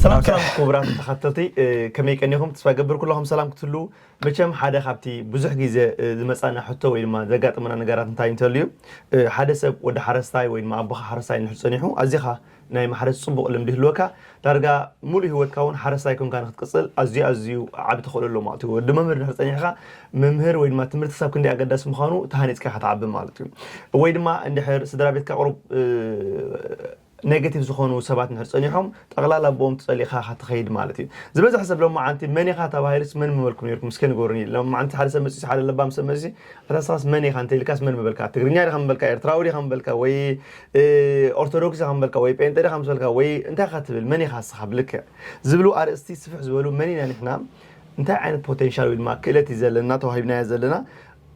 ሰላም ሰላም ክቡራት ተኸተልቲ፣ እ፣ ከመይ ቀኒኹም? ተስፋ ገብር ኩለኹም ሰላም ክትህልዉ። መቸም ሓደ ካብቲ ብዙሕ ግዜ፣ እ፣ ዝመጻና ሕቶ ወይ ድማ ዘጋጥመና ነገራት እንታይ እንተልዩ፣ እ፣ ሓደ ሰብ ወዲ ሓረስታይ ወይ ድማ ኣቦኻ ሓረስታይ እንድሕር ጸኒሑ፣ ኣዚኻ ናይ ማሕረስ ጽቡቕ ልምዲ ይህልወካ፣ ዳርጋ ሙሉእ ህይወትካ እውን ሓረስታይ ኮንካ ንክትቅጽል ኣዝዩ ኣዝዩ ዓቢ ተኽእሎ ኣለዎ ማለት እዩ። ወዲ መምህር እንድሕር ጸኒሕካ፣ መምህር ወይ ድማ ትምህርቲ ክሳብ ክንደይ ኣገዳሲ ምዃኑ ተሃኒጽካ ኢኻ ትዓቢ ማለት እዩ። ወይ ድማ እንድሕር ስድራ ቤትካ ቁሩብ፣ እ፣ ኔጌቲቭ ዝኾኑ ሰባት እንድሕር ጸኒሖም፣ ጠቕላላ ብኦም ትጸሊእካ ኢኻ ትኸይድ ማለት እዩ። ዝበዝሐ ሰብ ሎማዓንቲ መን ኢኻ ተባሂሉስ መን ምበልኩም ነይርኩም? እስከ ንገሩኒ። ሎማዓንቲ ሓደ ሰብ መጺኡስ፣ ሓደ ለባም ሰብ መጺኡስ፣ ኣታ ንስኻስ መን ኢኻ እንተ ኢልካስ መን ምበልካ? ትግርኛ ዲኻ ምበልካ? ኤርትራዊ ዲኻ ምበልካ? ወይ፣ እ፣ ኦርቶዶክስ ኢኻ ምበልካ? ወይ ጴንጤ ዲኻ ምበልካ? ወይ እንታይ ኢኻ ትብል? መን ኢኻ ንስኻ ብልክዕ? ዝብሉ ኣርእስቲ ስፍሕ ዝበሉ፣ መን ኢና ንሕና? እንታይ ዓይነት ፖቴንሻል ወይ ድማ ክእለት እዩ ዘለና፣ ተዋሂብናዮ ዘለና?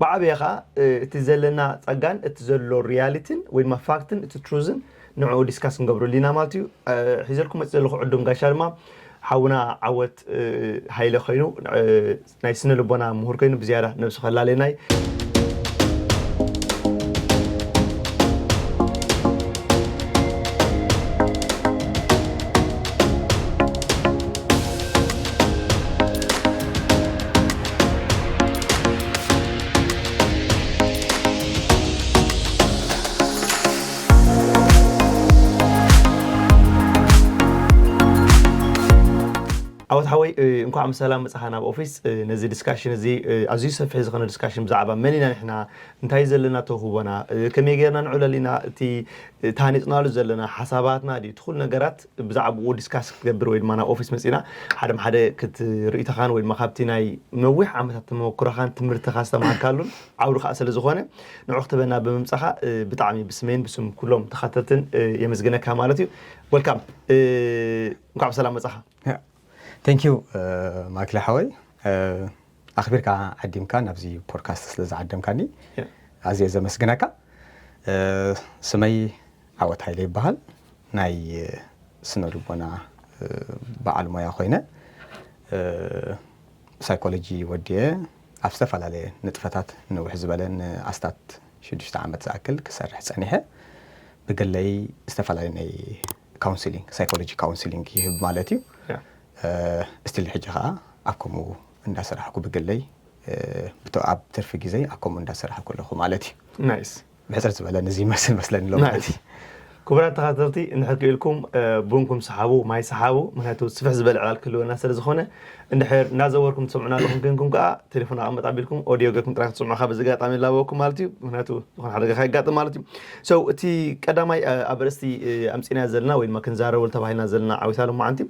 ብዓብያ ኸኣ፣ እ፣ እቲ ዘለና ጸጋን እቲ ዘሎ ሪያሊቲን ወይ ድማ ፋክትን እቲ ትሩዝን ንዕኡ ዲስካስ ክንገብረሉ ኢና ማለት እዩ። እ፣ ሒዘልኩም መጺእ ዘለኹ ዕዱም ጋሻ ድማ ሓውና ዓወት፣ እ፣ ሃይለ ኮይኑ፣ እ፣ ናይ ስነ ልቦና ምሁር ኮይኑ ብዝያዳ ነብሱ ከላለየና እዩ። ዓወት ሓወይ፣ እ፣ እንኳዕ ምስ ሰላም መጻኻ ናብ ኦፊስ። እ፣ ነዚ ዲስካሽን እዚ፣ እ፣ ኣዝዩ ሰፊሕ ዝኾነ ዲስካሽን ብዛዕባ መን ኢና ንሕና፣ እንታይ እዩ ዘለና ተውህቦና፣ እ፣ ከመይ ጌርና ንዕለል ኢና፣ እቲ፣ እ፣ ተሃኒጽናሉ ዘለና ሓሳባትና ድዩ፣ እቲ ኩሉ ነገራት ብዛዕባኡ ዲስካስ ክትገብር ወይ ድማ ናብ ኦፊስ መጺና ሓደ ሓደ ክትርእይቶኻን ወይ ድማ ካብቲ ናይ ነዊሕ ዓመታት ተመክሮኻን ትምህርትኻ ዝተማሃርካሉን ዓውዲ ከኣ ስለ ዝኾነ ንዑ ክትበና ብምምጻኻ፣ እ፣ ብጣዕሚ ብስመይን ብስም ኩሎም ተኸተልትን፣ እ፣ የመስግነካ ማለት እዩ። ወልካም፣ እ፣ እንኳዕ ብሰላም መጻኻ። ቴንክ ዩ ማክሊ ሓወይ፣ እ፣ ኣኽቢርካ ዓዲምካ ናብዚ ፖድካስት ስለ ዝዓደምካኒ ያ። ኣዝየ ዘመስግነካ። እ፣ ስመይ ዓወት ሃይለ ይበሃል። ናይ ስነ ልቦና፣ እ፣ በዓል ሞያ ኮይነ፣ እ፣ ሳይኮሎጂ ወድየ ኣብ ዝተፈላለየ ንጥፈታት ንውሕ ዝበለ ንኣስታት ሽዱሽተ ዓመት ዝኣክል ክሰርሕ ጸኒሐ። ብግለይ ዝተፈላለየ ናይ ካውንስሊንግ፣ ሳይኮሎጂ ካውንስሊንግ ይህብ ማለት እዩ። ያ። እ፣ ስቲል ሕጂ ኸኣ ኣብ ከምኡ እንዳሰራሕኩ ብግለይ፣ እ፣ ብቶ-፣ ኣብ ትርፊ ግዜ ኣብ ከምኡ እንዳሰራሕኩ ኣለኹ ማለት እዩ። ናይስ። ብሕጽር ዝበለ ነዚ ይመስል መስለኒ ሎማዓንቲ። ናይስ። ክቡራት ተኸታተልቲ፣ እንድሕር ክኢልኩም፣ እ፣ ቡንኩም ሰሓቡ፣ ማይ ሰሓቡ፣ ምክንያቱ ስፍሕ ዝበለ ዕላል ክህልወና ስለ ዝኾነ፣ እንድሕር እናዘወርኩም ትሰምዑና ኣለኹም ኮይንኩም ከኣ ቴሌፎን ኣቐመጥ ኣቢልኩም ኦድዮ ጌርኩም ጥራይ ክትሰምዑ ካብ እዚ ኣጋጣሚ ይላበወኩም ማለት እዩ። ምክንያቱ ዝኾነ ሓደጋ ከየጋጥም ማለት እዩ። So፣ እቲ ቀዳማይ፣ እ፣ ኣብ ርእስቲ፣ እ፣ ኣምጺእናዮ ዘለና ወይ ድማ ክንዛረበሉ ተባሂልና ዘለና ዓዊት ሎማዓንቲ፣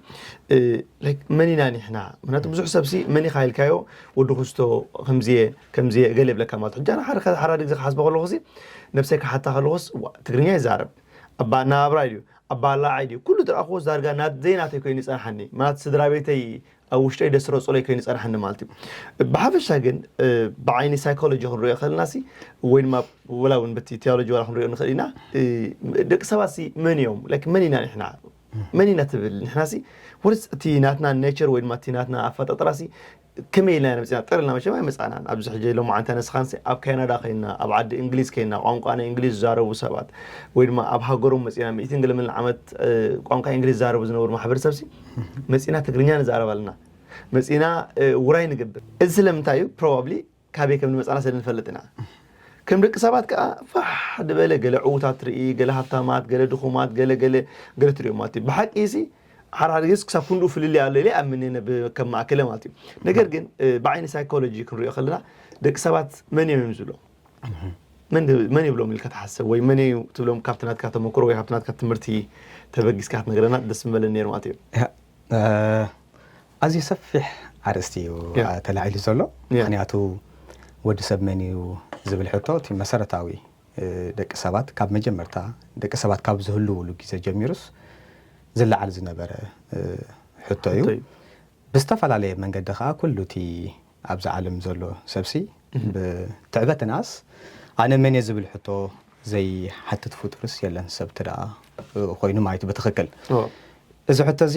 እ፣ ላይክ፣ መን ኢና ንሕና? ምክንያቱ ብዙሕ ሰብሲ መን ኢኻ ኢልካዮ፣ ወዲ ኩስቶ፣ ከምዚየ፣ ከምዚየ፣ ገለ ይብለካ ማለት እዩ። ሕጂ ኣነ ሓደ፣ ሓደ፣ ሓደ ግዜ ክሓስቦ ከለኹሲ፣ ነብሰይ ክሓታ ከለኹስ፣ ዋ፣ ትግርኛ ይዛረብ፣ ኣባ ኣነባብራይ ድዩ፣ ኣባ ኣላዓይ ድዩ፣ ኩሉ ዝረኣኽዎ ዳርጋ ናት-፣ ዘይናተይ ኮይኑ ይጸንሓኒ። ማለት ስድራ ቤተይ ኣብ ውሽጠይ ደስሮ ጸሎይ ኮይኑ ይጸንሓኒ ማለት እዩ። ብሓፈሻ ግን፣ እ፣ ብዓይኒ ሳይኮሎጂ ክንሪኦ ከለናሲ፣ ወይ ድማ ወላ እውን በቲ ቴዎሎጂ ዋላ ክንሪኦ ንኽእል ኢና፣ እ፣ ደቂ ሰባትሲ መን እዮም? ላይክ፣ መን ኢና ንሕና? መን ኢና ትብል? ንሕናሲ ወርስ እቲ ናትና ኔቸር ወይ ድማ እቲ ናትና ኣፈጣጥራሲ ከመይ ኢልና ኢና መጺና? ጠር ኢልና መቸም ኣይመጻእናን። ኣብዚ ሕጂ ሎማዓንቲ ኣነ ንስኻንሲ ኣብ ካናዳ ኮይንና፣ ኣብ ዓዲ እንግሊዝ ኮይንና፣ ቋንቋ ናይ እንግሊዝ ዝዛረቡ ሰባት ወይ ድማ ኣብ ሃገሮም መጺና ሚእትን ገለ ሚልዮን ዓመት፣ እ፣ ቋንቋ እንግሊዝ ዝዛረቡ ዝነበሩ ማሕበረሰብሲ መጺና ትግርኛ ንዛረብ ኣለና። መጺና፣ እ፣ ውራይ ንገብር። እዚ ስለምንታይ እዩ? ፕሮባብሊ ካበይ ከም ዝመጻና ስለ ንፈልጥ ኢና። ከም ደቂ ሰባት ከኣ ፋሕ ዝበለ ገለ ዕዉታት ትርኢ፣ ገለ ሃብታማት፣ ገለ ድኹማት፣ ገለ ገለ ገለ ትሪኦ ማለት እዩ። ብሓቂ ሲ ሓደ ሓደ ግዜስ ክሳብ ክንድኡ ፍልልይ ኣሎ ኢለ ይኣምን እየ ብ-፣ ከም ማእከለ ማለት እዩ። ነገር ግን፣ እ፣ ብዓይኒ ሳይኮሎጂ ክንሪኦ ከለና ደቂ ሰባት መን እዮም እዮም ዝብሎም? መን ድ-፣ መን ይብሎም ኢልካ ትሓስብ? ወይ መን እዩ ትብሎም ካብቲ ናትካ ተመክሮ ወይ ካብቲ ናትካ ትምህርቲ ተበጊስካ ክትነግረና ደስ ምበለኒ ነይሩ ማለት እዩ። ያ፣ እ፣ ኣዝዩ ሰፊሕ ኣርእስቲ እዩ ያ። እ፣ ተላዒሉ ዘሎ። ያ። ምኽንያቱ ወዲ ሰብ መን እዩ ዝብል ሕቶ እቲ መሰረታዊ፣ እ፣ ደቂ ሰባት ካብ መጀመርታ ደቂ ሰባት ካብ ዝህልውሉ ግዜ ጀሚሩስ ዝለዓል ዝነበረ፣ እ፣ ሕቶ እዩ። ሕቶ እዩ። ብዝተፈላለየ መንገዲ ከዓ ኩሉ እቲ ኣብዚ ዓለም ዘሎ ሰብሲ ብትዕበትናስ ኣነ መን እየ ዝብል ሕቶ ዘይሓትት ፍጡርስ የለን ሰብ ትደኣ ኮይኑ ማለት እዩ ብትኽክል። ኦ። እዚ ሕቶ እዚ፣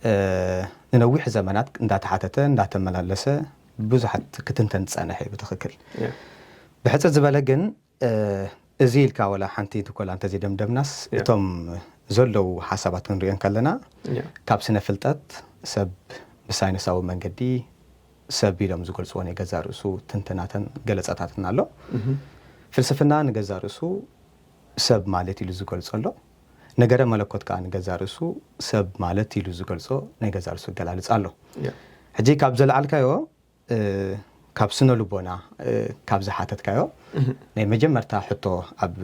እ፣ ንነዊሕ ዘመናት እንዳተሓተተ እንዳተመላለሰ ብዙሓት ክትንተን ዝጸንሐ እዩ ብትኽክል። ያ። ብሕጽር ዝበለ ግን፣ እ፣ እዚ ኢልካ ወላ ሓንቲ ትኮላ እንተዘይደምደምናስ ያ። እቶም ዘለዉ ሓሳባት ክንሪኦ እንከለና ካብ ስነ ፍልጠት ሰብ ብሳይንሳዊ መንገዲ ሰብ ኢሎም ዝገልፅዎ ናይ ገዛ ርእሱ ትንተናተን ገለፃታትን ኣሎ። ፍልስፍና ንገዛ ርእሱ ሰብ ማለት ኢሉ ዝገልፆ ኣሎ። ነገረ መለኮት ከዓ ንገዛ ርእሱ ሰብ ማለት ኢሉ ዝገልፆ ናይ ገዛ ርእሱ ኣገላልፃ ኣሎ። ሕጂ ካብ ዘለዓልካዮ ካብ ስነ ልቦና ካብ ዝሓተትካዮ ናይ መጀመርታ ሕቶ ኣብ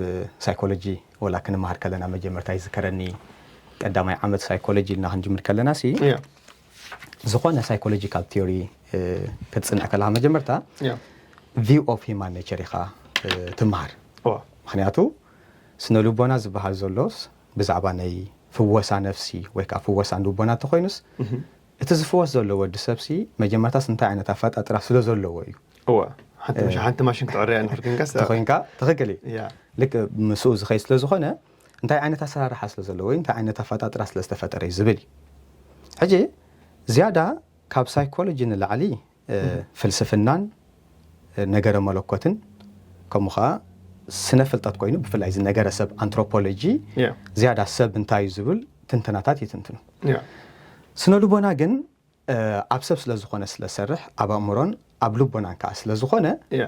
ሳይኮሎጂ ወላ ክንመሃር ከለና መጀመርታ ይዝከረኒ ቀዳማይ ዓመት ሳይኮሎጂ ኢልና ክንጅምር ከለና ሲ ዝኾነ ሳይኮሎጂካል ቲዮሪ ክትፅንዕ ከለካ መጀመርታ view of human nature ኢኻ ትመሃር። ምክንያቱ ስነ ልቦና ዝበሃል ዘሎስ ብዛዕባ ናይ ፍወሳ ነፍሲ ወይ ከዓ ፍወሳ ልቦና እንተኮይኑስ እቲ ዝፍወስ ዘሎ ወዲ ሰብሲ መጀመርታስ እንታይ ዓይነት ኣፈጣጥራ ስለ ዘለዎ እዩ። እወ፣ ሓንቲ ማሽ- ሓንቲ ማሽን ክትዕረያ እንድሕር ኮንካስ ተኮይንካ ትኽክል እዩ። ያ ልክ ምስኡ ዝኸይ ስለ ዝኾነ እንታይ ዓይነት ኣሰራርሓ ስለ ዘለዎ ወይ እንታይ ዓይነት ኣፈጣጥራ ስለ ዝተፈጠረ እዩ ዝብል እዩ። ሕጂ ዝያዳ ካብ ሳይኮሎጂ ንላዕሊ ፍልስፍናን ነገረ መለኮትን ከምኡ ከዓ ስነ ፍልጠት ኮይኑ ብፍላይ እዚ ነገረ ሰብ ኣንትሮፖሎጂ ዝያዳ ሰብ እንታይ እዩ ዝብል ትንተናታት ይትንትኑ። ስነ ልቦና ግን ኣብ ሰብ ስለ ዝኾነ ስለ ዝሰርሕ ኣብ ኣእምሮን ኣብ ልቦናን ከዓ ስለ ዝኾነ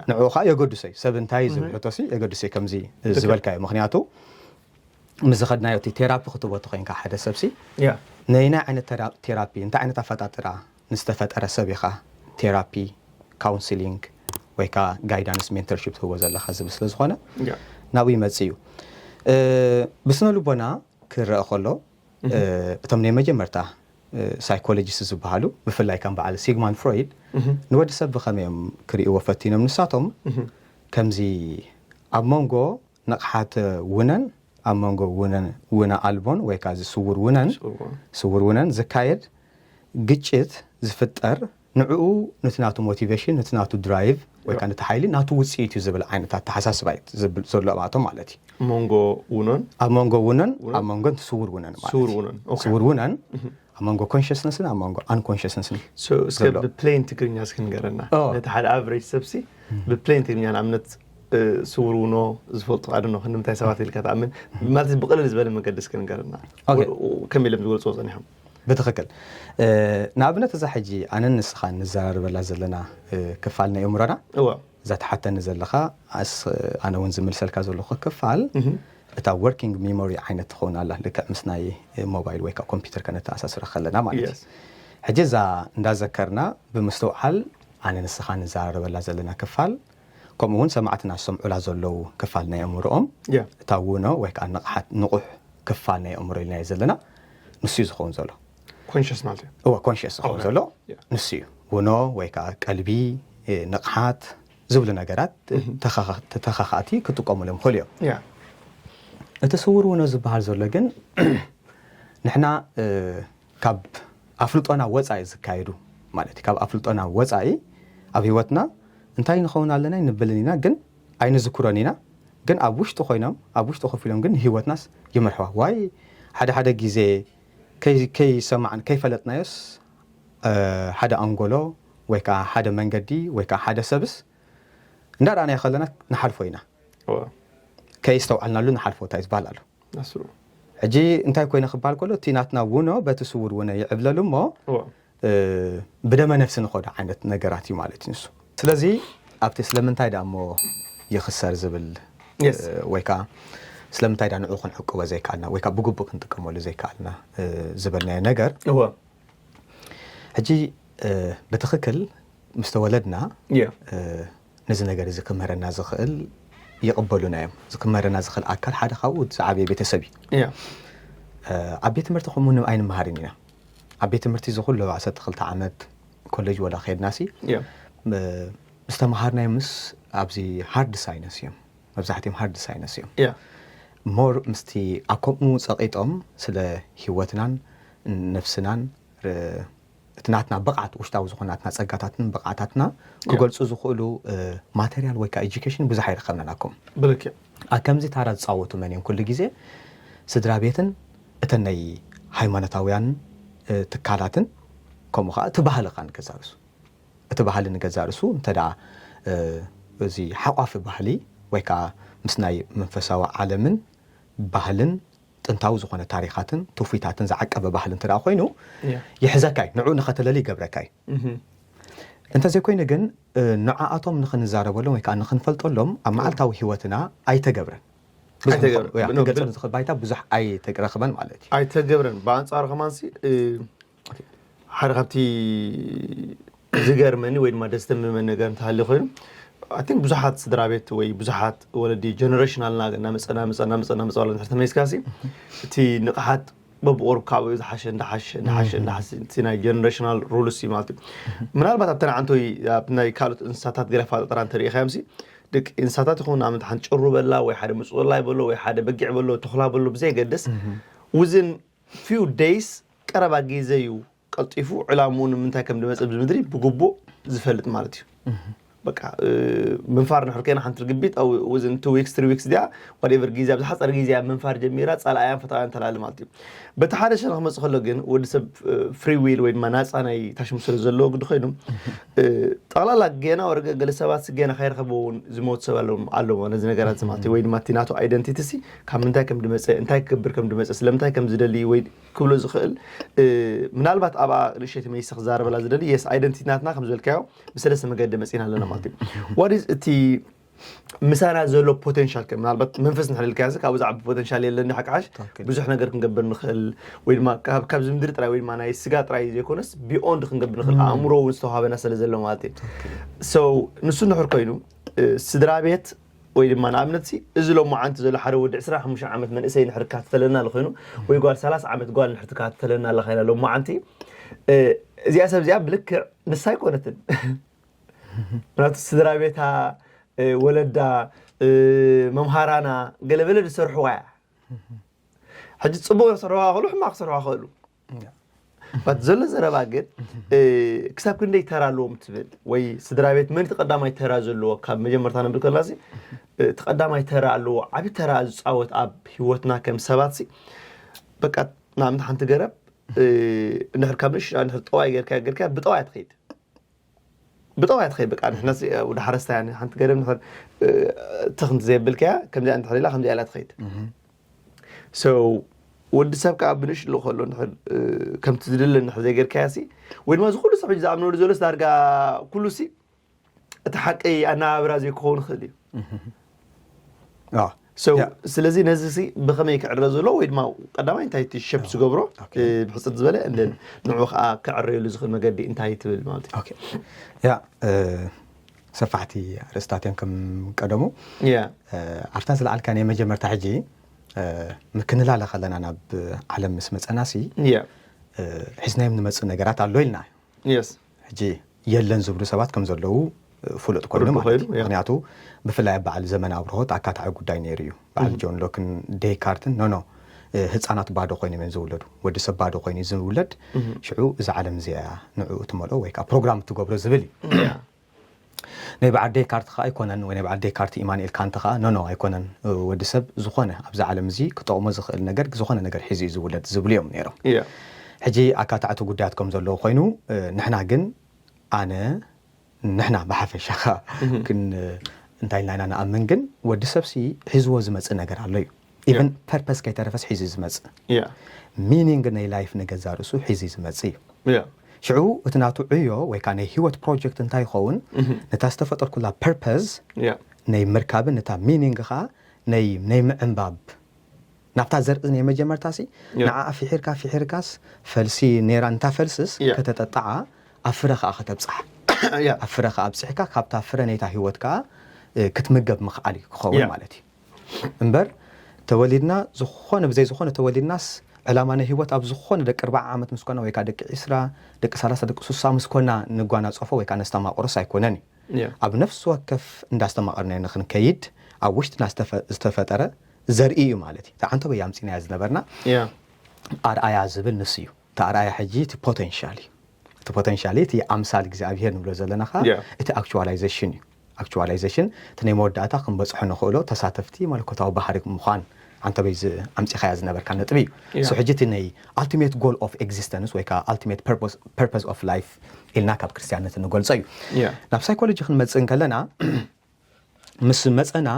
ንዕኡ ከዓ የገድሶ እዩ። ሰብ እንታይ እዩ ዝብል ሕቶሲ የገድሶ እዩ ከምዚ ዝበልካዮ። ምክንያቱ ምስ ዝኸድናዮ እቲ ቴራፒ ክትቦ ተኮይንካ ሓደ ሰብሲ ነይናይ ዓይነት ቴራፒ እንታይ ዓይነት ኣፈጣጥራ ንዝተፈጠረ ሰብ ኢኻ ቴራፒ ካውንስሊንግ ወይ ከዓ ጋይዳንስ ሜንተርሽፕ ትህቦ ዘለካ ዝብል ስለ ዝኾነ ናብኡ ይመፅእ እዩ። ብስነ ልቦና ክረአ ከሎ እቶም ናይ መጀመርታ ሳይኮሎጂስት ዝበሃሉ ብፍላይ ከም በዓል ሲግማንድ ፍሮይድ ንወዲ ሰብ ብኸመይ እዮም ክርእይዎ ፈቲኖም ንሳቶም ከምዚ ኣብ መንጎ ንቕሓተ ውነን ኣብ መንጎ ውነን ውነ ኣልቦን ወይ ከዓ እዚ ስውር ውነን ስውር ውነን ዝካየድ ግጭት ዝፍጠር ንዕኡ ነቲ ናቱ ሞቲቬሽን ነቲ ናቱ ድራይቭ ወይ ከዓ ነቲ ሓይሊ ናቱ ውፅኢት እዩ ዝብል ዓይነት ኣተሓሳስባ እዩ ዝብል ዘሎ ኣብኣቶም ማለት እዩ። መንጎ ውኖን ኣብ መንጎ ውነን ኣብ መንጎ እቲ ስውር ውነን ማለት ስውር እዩ። ውነን ኦኬ። ስውር ውነን ኣብ መንጎ ኮንሽስነስን ኣብ መንጎ ኣንኮንሽስነስን So እስከ ዘሎ ብፕሌን ትግርኛ እስኪ ንገረና ኦ። ነቲ ሓደ ኣቨሬጅ ሰብሲ ብፕሌን ትግርኛ ንኣብነት እ፣ ስውር ውኖ ዝፈልጡ ኣደኖ ክንምታይ ሰባት ኢልካ ትኣምን ማለት ብቅልል ዝበለ መገዲ እስኪ ንገረና ኦኬ። ከመይ ኢሎም ዝገልፅዎ ፀኒሖም ብትኽክል እ፣ ንኣብነት እዛ ሕጂ ኣነን ንስኻን ንዘራረበላ ዘለና እ፣ ክፋል ናይ እምሮና እዋ እዛ ትሓተኒ ዘለኻ ኣስ ኣነ እውን ዝምልሰልካ ዘለኹ ክፋል እታ ወርኪንግ ሚሞሪ ዓይነት ትኸውን ኣላ ልክዕ ምስ ናይ ሞባይል ወይ ከዓ ኮምፒውተር ከነተኣሳስረ ከለና ማለት እዩ። ሕጂ እዛ እንዳዘከርና ብምስትውዓል ኣነ ንስኻ ንዘራረበላ ዘለና ክፋል ከምኡ እውን ሰማዕትና ዝሰምዑላ ዘለዉ ክፋል ናይ ኣእምሮኦም እታ ውኖ ወይ ከዓ ንቕሓት ንቑሕ ክፋል ናይ ኣእምሮ ኢልናዮ ዘለና ንሱ እዩ ዝኸውን ዘሎ። ኮንሽስ ማለት እዩ። እወ ኮንሽስ ዝኸውን ዘሎ ንሱ እዩ። ውኖ ወይ ከዓ ቀልቢ፣ ንቕሓት ዝብሉ ነገራት ተተኻኻእቲ ክጥቀሙሎም ይኽእሉ እዮም። እቲ ስውር ውኖ ዝበሃል ዘሎ ግን ንሕና ካብ ኣፍልጦና ወፃኢ ዝካየዱ ማለት እዩ። ካብ ኣፍልጦና ወፃኢ ኣብ ህይወትና እንታይ ንኸውን ኣለና ንብልን ኢና ግን ኣይንዝክሮን ኢና። ግን ኣብ ውሽጢ ኮይኖም ኣብ ውሽጢ ኮፍ ኢሎም ግን ንህይወትናስ ይመርሕዋ። ዋይ ሓደ ሓደ ግዜ ከይ- ከይሰማዕን ከይፈለጥናዮስ ሓደ ኣንጎሎ ወይ ከዓ ሓደ መንገዲ ወይ ከዓ ሓደ ሰብስ እንዳረኣናዮ ከለና ንሓልፎ ኢና። ከይስተውዓልናሉ ንሓልፎ እንታይ ዝበሃል ኣሎ። ሕጂ እንታይ ኮይነ ክበሃል ከሎ እቲ ናትና ውኖ በቲ ስውር ውነ ይዕብለሉ እሞ ብደመ ነፍሲ ንኸዶ ዓይነት ነገራት እዩ ማለት እዩ ንሱ። ስለዚ ኣብቲ ስለምንታይ ደኣ እሞ ይኽሰር ዝብል ወይ ከዓ ስለምንታይ ደኣ ንዕኡ ክንዕቅቦ ዘይከኣልና ወይ ከዓ ብግቡእ ክንጥቀመሉ ዘይከኣልና ዝበልናዮ ነገር ሕጂ ብትኽክል ምስ ተወለድና ነዚ ነገር እዚ ክምህረና ዝኽእል ይቕበሉና እዮም። እዚ ክምህረና ዝኽእል ኣካል ሓደ ካብኡ ዝዓበየ ቤተሰብ እዩ። ኣብ ቤት ትምህርቲ ከምኡ ን- ኣይንመሃርን ኢና። ኣብ ቤት ትምህርቲ እዚ ኩሉ ዓሰርተ ክልተ ዓመት ኮሌጅ ወላ ከድና ሲ ም- ምስ ተምሃርናዮ ምስ ኣብዚ ሃርድ ሳይነስ እዮም መብዛሕትኦም ሃርድ ሳይነስ እዮም። ሞር ምስቲ ኣብ ከምኡ ፀቒጦም ስለ ህይወትናን ነፍስናን ር- እቲ ናትና ብቕዓት ውሽጣዊ ዝኾነ ናትና ጸጋታትን ብቕዓታትና ክገልጹ ዝኽእሉ ማተርያል ወይ ከዓ ኤጁኬሽን ብዙሕ ኣይረኸብናን ኣኩም ብልክዕ ኣብ ከምዚ ታራ ዝጻወቱ መን እዮም ኩሉ ግዜ ስድራ ቤትን እተን ናይ ሃይማኖታውያን ትካላትን ከምኡ ከዓ እቲ ባህሊ ከዓ ንገዛ ርእሱ እቲ ባህሊ ንገዛ ርእሱ እንተ ደኣ እዚ ሓቋፊ ባህሊ ወይ ከዓ ምስ ናይ መንፈሳዊ ዓለምን ባህልን ጥንታዊ ዝኾነ ታሪኻትን ትውፊታትን ዝዓቀበ ባህሊ እንተ ደኣ ኮይኑ፣ Yeah. ይሕዘካ እዩ፣ ንዕኡ ንኸተለሊ ይገብረካ እዩ። Mhm. እንተዘይኮይኑ ግን፣ እ፣ ንዓኣቶም ንኽንዛረበሎም ወይ ከዓ ንኽንፈልጠሎም ኣብ መዓልታዊ ህይወትና ኣይተገብረን። ብዙሕ ኣይተገብረን። ንኸ-፣ ያ፣ ብኖ-፣ ክንገልጸሉ ብኖ-፣ ዝኽእል ባይታ ብዙሕ ኣይተረኽበን ማለት እዩ። ኣይተገብረን። ብኣንጻሩ ከማንሲ፣ እ፣ ሓደ ካብቲ ዝገርመኒ ወይ ድማ ደስ ዘምመኒ ነገር እንተሃልዩ ኮይኑ፣ I think ብዙሓት ስድራ ቤት ወይ ብዙሓት ወለዲ ጀነሬሽናልና እናመጸ፣ እናመጸ፣ እናመጸ፣ እናመጸ ዋላ እንድሕር ተመሊስካሲ፣ እቲ ንቕሓት በብቑሩብ ካብኡ ዝሓሸ፣ እንዳሓሸ፣ እንዳሓሸ፣ እንዳሓሸ፣ እቲ ናይ ጀነሬሽናል ሩልስ እዩ ማለት እዩ። ምናልባት ኣብተን ዓንቶይ፣ ኣብ ናይ ካልኦት እንስሳታት ገለ ኣፈጣጥራ እንተሪኢኻዮምሲ፣ ደቂ እንስሳታት ይኹን፣ ንኣብነት ሓንቲ ጭሩ በላ ወይ ሓደ ምጹጽላይ በሎ ወይ ሓደ በጊዕ በሎ፣ ተኹላ በሎ፣ ብዘየገድስ፣ within few days፣ ቀረባ ግዜ እዩ ቀልጢፉ ዕላምኡ ንምንታይ ከም ዝመጸ ኣብዚ ምድሪ ብግቡእ ዝፈልጥ ማለት እዩ። በቃ፣ እ፣ ምንፋር ንሕር ከይና ሓንቲ ርግቢት ኣብ within two weeks፣ three weeks እዚኣ፣ whatever ግዜ፣ ኣብ ዝሓጸረ ግዜ እያ ምንፋር ጀሚራ፣ ጸላእያን ፈታውያን ተላሊ ማለት እዩ። በቲ ሓደ ሸነኽ ክመጽእ ከሎ ግን፣ ወዲ ሰብ፣ እ፣ ፍሪ ዊል ወይ ድማ ናጻ ናይ ታሽሙ ስለ ዘለዎ ግዲ ኮይኑ፣ እ፣ ጠቕላላ ጌና ወረገ ገለ ሰባት ሲ ጌና ከይረኸብዎ እውን ዝሞት ሰብ ኣለዎም፣ ኣለዎ ነዚ ነገራት እዚ ማለት እዩ። ወይ ድማ እቲ ናቱ ኣይደንቲቲ ሲ ካብ ምንታይ ከም ዝመጸ፣ እንታይ ክገብር ከም ዝመጸ፣ ስለምንታይ ከም ዝደሊ ወይ ክብሎ ዝኽእል፣ እ፣ ምናልባት ኣብኣ ንእሸት መይሰ ክዛረበላ ዝደሊ፣ የስ፣ ኣይደንቲቲ ናትና ከም ዝበልካዮ ብሰለስተ መገዲ መጺና ኣለና ማለት እዩ። What is እቲ ምሳና ዘሎ ፖቴንሻል ከ? ምናልባት መንፈስ እንድሕር ኢልካዮ፣ ካብኡ ዝዓቢ ፖቴንሻል የለን፣ ሓቂ ሓሽ ትክክል። ብዙሕ ነገር ክንገብር ንኽእል፣ ወይ ድማ ካብ፣ ካብዚ ምድሪ ጥራይ ወይ ድማ ናይ ስጋ ጥራይ ዘይኮነስ፣ ቢዮንድ ክንገብር ንኽእል፣ ኣእምሮ እውን ዝተዋሃበና ስለ ዘሎ ማለት እዩ። So፣ ንሱ እንድሕር ኮይኑ፣ እ፣ ስድራ ቤት ወይ ድማ ንኣብነት ሲ፣ እዚ ሎማዓንቲ ዘሎ ሓደ ወዲ ዕስራን ሓሙሽተን ዓመት መንእሰይ እንድሕር ክከታተለና ኣሎ ኮይኑ፣ ወይ ጓል ሰላሳ ዓመት ጓል እንድሕር ትከታተለና ኣላ ኮይና ሎማዓንቲ፣ እ፣ እዚኣ ሰብ እዚኣ ብልክዕ ንሳ ኣይኮነትን። ምክንያቱ ስድራ ቤታ፣ እ፣ ወለዳ፣ እ፣ መምሃራና፣ ገለበለ ዝሰርሕዋ እያ። ሕጂ ጽቡቕ ክሰርሕዋ ይኽእሉ፣ ሕማቕ ክሰርሕዋ ይኽእሉ። ያ። ባት ዘሎ ዘረባ ግን፣ እ፣ ክሳብ ክንደይ ተራ ኣለዎም ትብል? ወይ ስድራ ቤት መን እቲ ቀዳማይ ተራ ዘለዎ? ካብ መጀመርታ ነብል ከለና ሲ፣ እ፣ እቲ ቀዳማይ ተራ ኣለዎ፣ ዓቢ ተራ ዝጻወት ኣብ ህይወትና ከም ሰባት ሲ፣ በቃ፣ ንኣብነት ሓንቲ ገረብ፣ እ፣ እንድሕር ካብ ንእሽቶ፣ እንድሕር ጠዋይ ጌርካ፣ ጌርካ ብጠዋይ ትኸይድ። ብጠዋይ ትኸይድ፣ በቃ፣ ንሕና ሲ፣ ወዲ ሓረስታይ፣ ሓንቲ ገረብ እንድሕር፣ እ፣ ትኽ እንተ ዘየብልካያ፣ ከምዚኣ እንድሕር ኢላ፣ ከምዚኣ ኢላ ትኸይድ። So፣ ወዲ ሰብ ከኣ ብንእሽትኡ ከሎ እንድሕር፣ እ፣ ከምቲ ዝድለ እንድሕር ዘይጌርካያ ሲ፣ ወይ ድማ እዚ ኩሉ ሰብ ሕጂ ዝኣምነሉ ዘሎ ሲ ዳርጋ ኩሉ ሲ፣ እቲ ሓቂ ኣነባብራ ዘይክኸውን ይኽእል እዩ። ኣዎ። So፣ ያ። ስለዚ ነዚ ሲ ብኸመይ ክዕረ ዘሎ ወይ ድማ ቀዳማይ እንታይ እቲ ሸፕ ዝገብሮ፣ ኦኬ። እ፣ ብሕጽር ዝበለ፣ and then ንዕኡ ከኣ ክዕረየሉ ዝኽእል መገዲ እንታይ ትብል ማለት እዩ? ኦኬ። ያ፣ እ፣ ሰፋሕቲ ኣርእስታት እዮም ከም ቀደሙ። ያ። እ፣ ኣብታ ዝለዓልካ ናይ መጀመርታ ሕጂ፣ እ፣ ክንላለ ከለና ናብ ዓለም ምስ መጸና ሲ፣ ያ። እ፣ ሒዝናዮም ንመጽእ ነገራት ኣሎ ኢልና። የስ። ሕጂ የለን ዝብሉ ሰባት ከም ዘለዉ፣ እ፣ ፍሉጥ ኮይኑ ርዱእ ማለት ኮይኑ፣ እዩ። ያ። ምኽንያቱ ብፍላይ ኣብ በዓል ዘመን ኣብርሆት ኣካታዒ ጉዳይ ነይሩ እዩ። በዓል ጆን ሎክን ዴካርትን፣ ኖ፣ ኖ፣ እ፣ ህጻናት ባዶ ኮይኖም እዮም ዝውለዱ። ወዲ ሰብ ባዶ ኮይኑ እዩ ዝውለድ። ሽዑ እዛ ዓለም እዚኣ እያ ንዕኡ ትመልኦ ወይ ከኣ ፕሮግራም ትገብሮ ዝብል እዩ። ያ። ናይ በዓል ዴካርት ከኣ ኣይኮነን፣ ወይ ናይ በዓል ዴካርት ኢማኑኤል ካንት ከኣ፣ ኖ፣ ኖ፣ ኣይኮነን። እ፣ ወዲ ሰብ ዝኾነ ኣብዛ ዓለም እዚ ክጠቕሞ ዝኽእል ነገር፣ ዝኾነ ነገር ሒዙ እዩ ዝውለድ ዝብሉ እዮም ነይሮም። ያ። ሕጂ ኣካታዕቲ ጉዳያት ከም ዘለዉ ኮይኑ፣ እ፣ ንሕና ግን፣ ኣነ፣ ንሕና ብሓፈሻ ከኣ ክን-፣ እንታይ ኢልና ኢና ንኣምን ግን፣ ወዲ ሰብሲ ሒዝዎ ዝመጽእ ነገር ኣሎ እዩ። ኢቨን ያ። ፐርፐስ ከይተረፈስ ሒዙ ዝመጽእ። ያ። ሚኒንግ ናይ ላይፍ ንገዛ ርእሱ ሒዙ ዝመጽእ እዩ። ያ። ሽዑ እቲ ናቱ ዕዮ ወይ ከኣ ናይ ህይወት ፕሮጀክት እንታይ ይኸውን? ነታ ዝተፈጠርኩላ ፐርፐዝ ያ። ናይ ምርካብን ነታ ሚኒንግ ከኣ ናይ፣ ናይ ምዕንባብ ናብታ ዘርኢ ናይ መጀመርታ ሲ ያ። ንዓኣ ፊሒርካ ፊሒርካስ ፈልሲ ነይራ፣ እንታ ፈልስስ ያ። ከተጠጥዓ ኣብ ፍረ ከኣ ከተብጽሓ። ያ። ኣብ ፍረ ከኣ ኣብጽሕካ ካብታ ፍረ ናይታ ህይወት ከኣ፣ እ፣ ክትምገብ ምኽኣል እዩ ክኸውን ያ። ማለት እዩ። እምበር ተወሊድና ዝኾነ ብዘይ ዝኾነ ተወሊድናስ ዕላማ ናይ ህይወት ኣብ ዝኾነ ደቂ ኣርብዓ ዓመት ምስ ኮና ወይ ከኣ ደቂ ዒስራ፣ ደቂ ሰላሳ፣ ደቂ ስሳ ምስ ኮና ንጓናጸፎ ወይ ከኣ ነስተማቕሮስ ኣይኮነን እዩ። ያ። ኣብ ነፍሲ ወከፍ እንዳስተማቐርናዮ ንኽንከይድ ኣብ ውሽጥና ዝተፈ-፣ ዝተፈጠረ ዘርኢ እዩ ማለት እዩ። እታ ዓንተቦይ ኣምጺናያ ዝነበርና ያ። ኣርኣያ ዝብል ንሱ እዩ። እቲ ኣርኣያ ሕጂ እቲ ፖቴንሻል እዩ። እቲ ፖቴንሻል እዩ፣ እቲ ኣምሳል እግዚኣብሄር ንብሎ ዘለና ኸኣ ያ። እቲ ኣክቹዋላይዜሽን እዩ። ኣክቹዋላይዜሽን እቲ ናይ መወዳእታ ክንበጽሖ ንኽእሎ ተሳተፍቲ መለኮታዊ ባህሪ ምዃን ዓንተቦይ ዝ-፣ ኣምጺኻያ ዝነበርካ ነጥቢ እዩ። ያ። So ሕጂ እቲ ናይ ኣልቲሜት ጎል ኦፍ ኤግዚስተንስ ወይ ከኣ ኣልቲሜት ፐርፖስ፣ ፐርፖስ ኦፍ ላይፍ ኢልና ካብ ክርስትያንነት እንገልጾ እዩ። ያ። ናብ ሳይኮሎጂ ክንመጽእ እንከለና፣ ምስ መጸና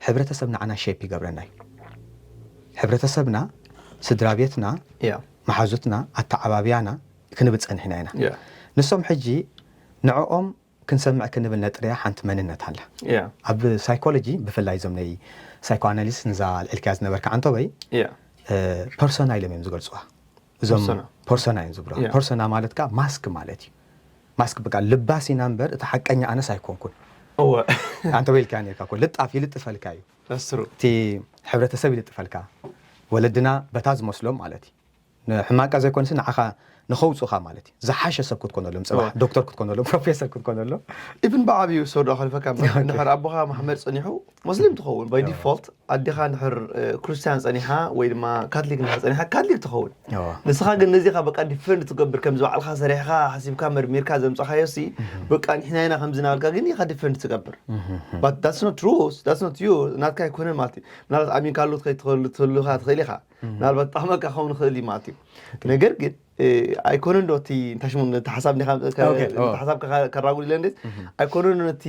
ሕብረተሰብ ንዓና ሼፕ ይገብረና እዩ። ሕብረተሰብና ስድራ ቤትና፣ ያ መሓዙትና፣ ኣተዓባብያና ክንብል ጸኒሕና ኢና። ያ ንሶም ሕጂ ንዕኦም ክንሰምዕ ክንብል ነጥርያ ሓንቲ መንነት ኣላ። ያ ኣብ ሳይኮሎጂ ብፍላይ እዞም ናይ ሳይኮኣናሊስት፣ ንዛ ልዕልክያ ዝነበርካ ዓንቶበይ ያ ፐርሶና ኢሎም እዮም ዝገልፅዋ። እዞም ፐርሶና። ፐርሶና እዮም ዝብልዋ። ያ። ፐርሶና ማለት ከዓ ማስክ ማለት እዩ። ማስክ በቃ ልባስ ኢና እምበር እቲ ሓቀኛ ኣነስ ኣይኮንኩን። እወ ዓንቶበይ ኢልካ ነርካ እኮ፣ ልጣፍ ይልጥፈልካ እዩ። ኣስሩ እቲ ሕብረተሰብ ይልጥፈልካ። ወለድና በታ ዝመስሎም ማለት እዩ። ንሕማቃ ዘይኮንስ ንዓኻ ንኸውፁኻ ማለት እዩ። ዝሓሸ ሰብ ክትኮነሎም፣ ፅባሕ እወ። ዶክተር ክትኮነሎም፣ ፕሮፌሰር ክትኮነሎም። ኢብን ብዓብዩ ሰዶ ከልፈካ እምበር እንድሕር ኣቦኻ ማሕመድ ጸኒሑ ሙስሊም ትኸውን ባይ ዲፎልት። ኣዴኻ እንድሕር እ፣ ክርስትያን ጸኒሓ ወይ ድማ ካትሊክ እንድሕር ጸኒሓ ካትሊክ ትኸውን። እወ። ንስኻ ግን ነዚኻ በቃ ዲፈንድ ትገብር፣ ከምዚ ባዕልኻ ሰሪሕኻ ሓሲብካ መርሚርካ ዘምጻኻዮ ሲ በቃ ንሕና ኢና ከምዚ ናበልካ ግን ኢኻ ዲፈንድ ትገብር። But that's not true, that's not you። ናትካ ኣይኮነን ማለት እዩ። ምናልባት ኣሚንካሉ ትኸይድ ትኽእል ትህልኻ ትኽእል ኢኻ። ምናልባት ጣዕመካ ክኸውን ይኽእል እዩ ማለት እዩ። ነገር ግን እ፣ ኣይኮነን ዶ እቲ እንታይ ሽሙ ነቲ ሓሳብ እንዲኻ ከ- ኦኬ፣ ኦ። ነቲ ሓሳብ ከ- ከራጉድ ኢለ እንዴት ኣይኮነን ዶ ነቲ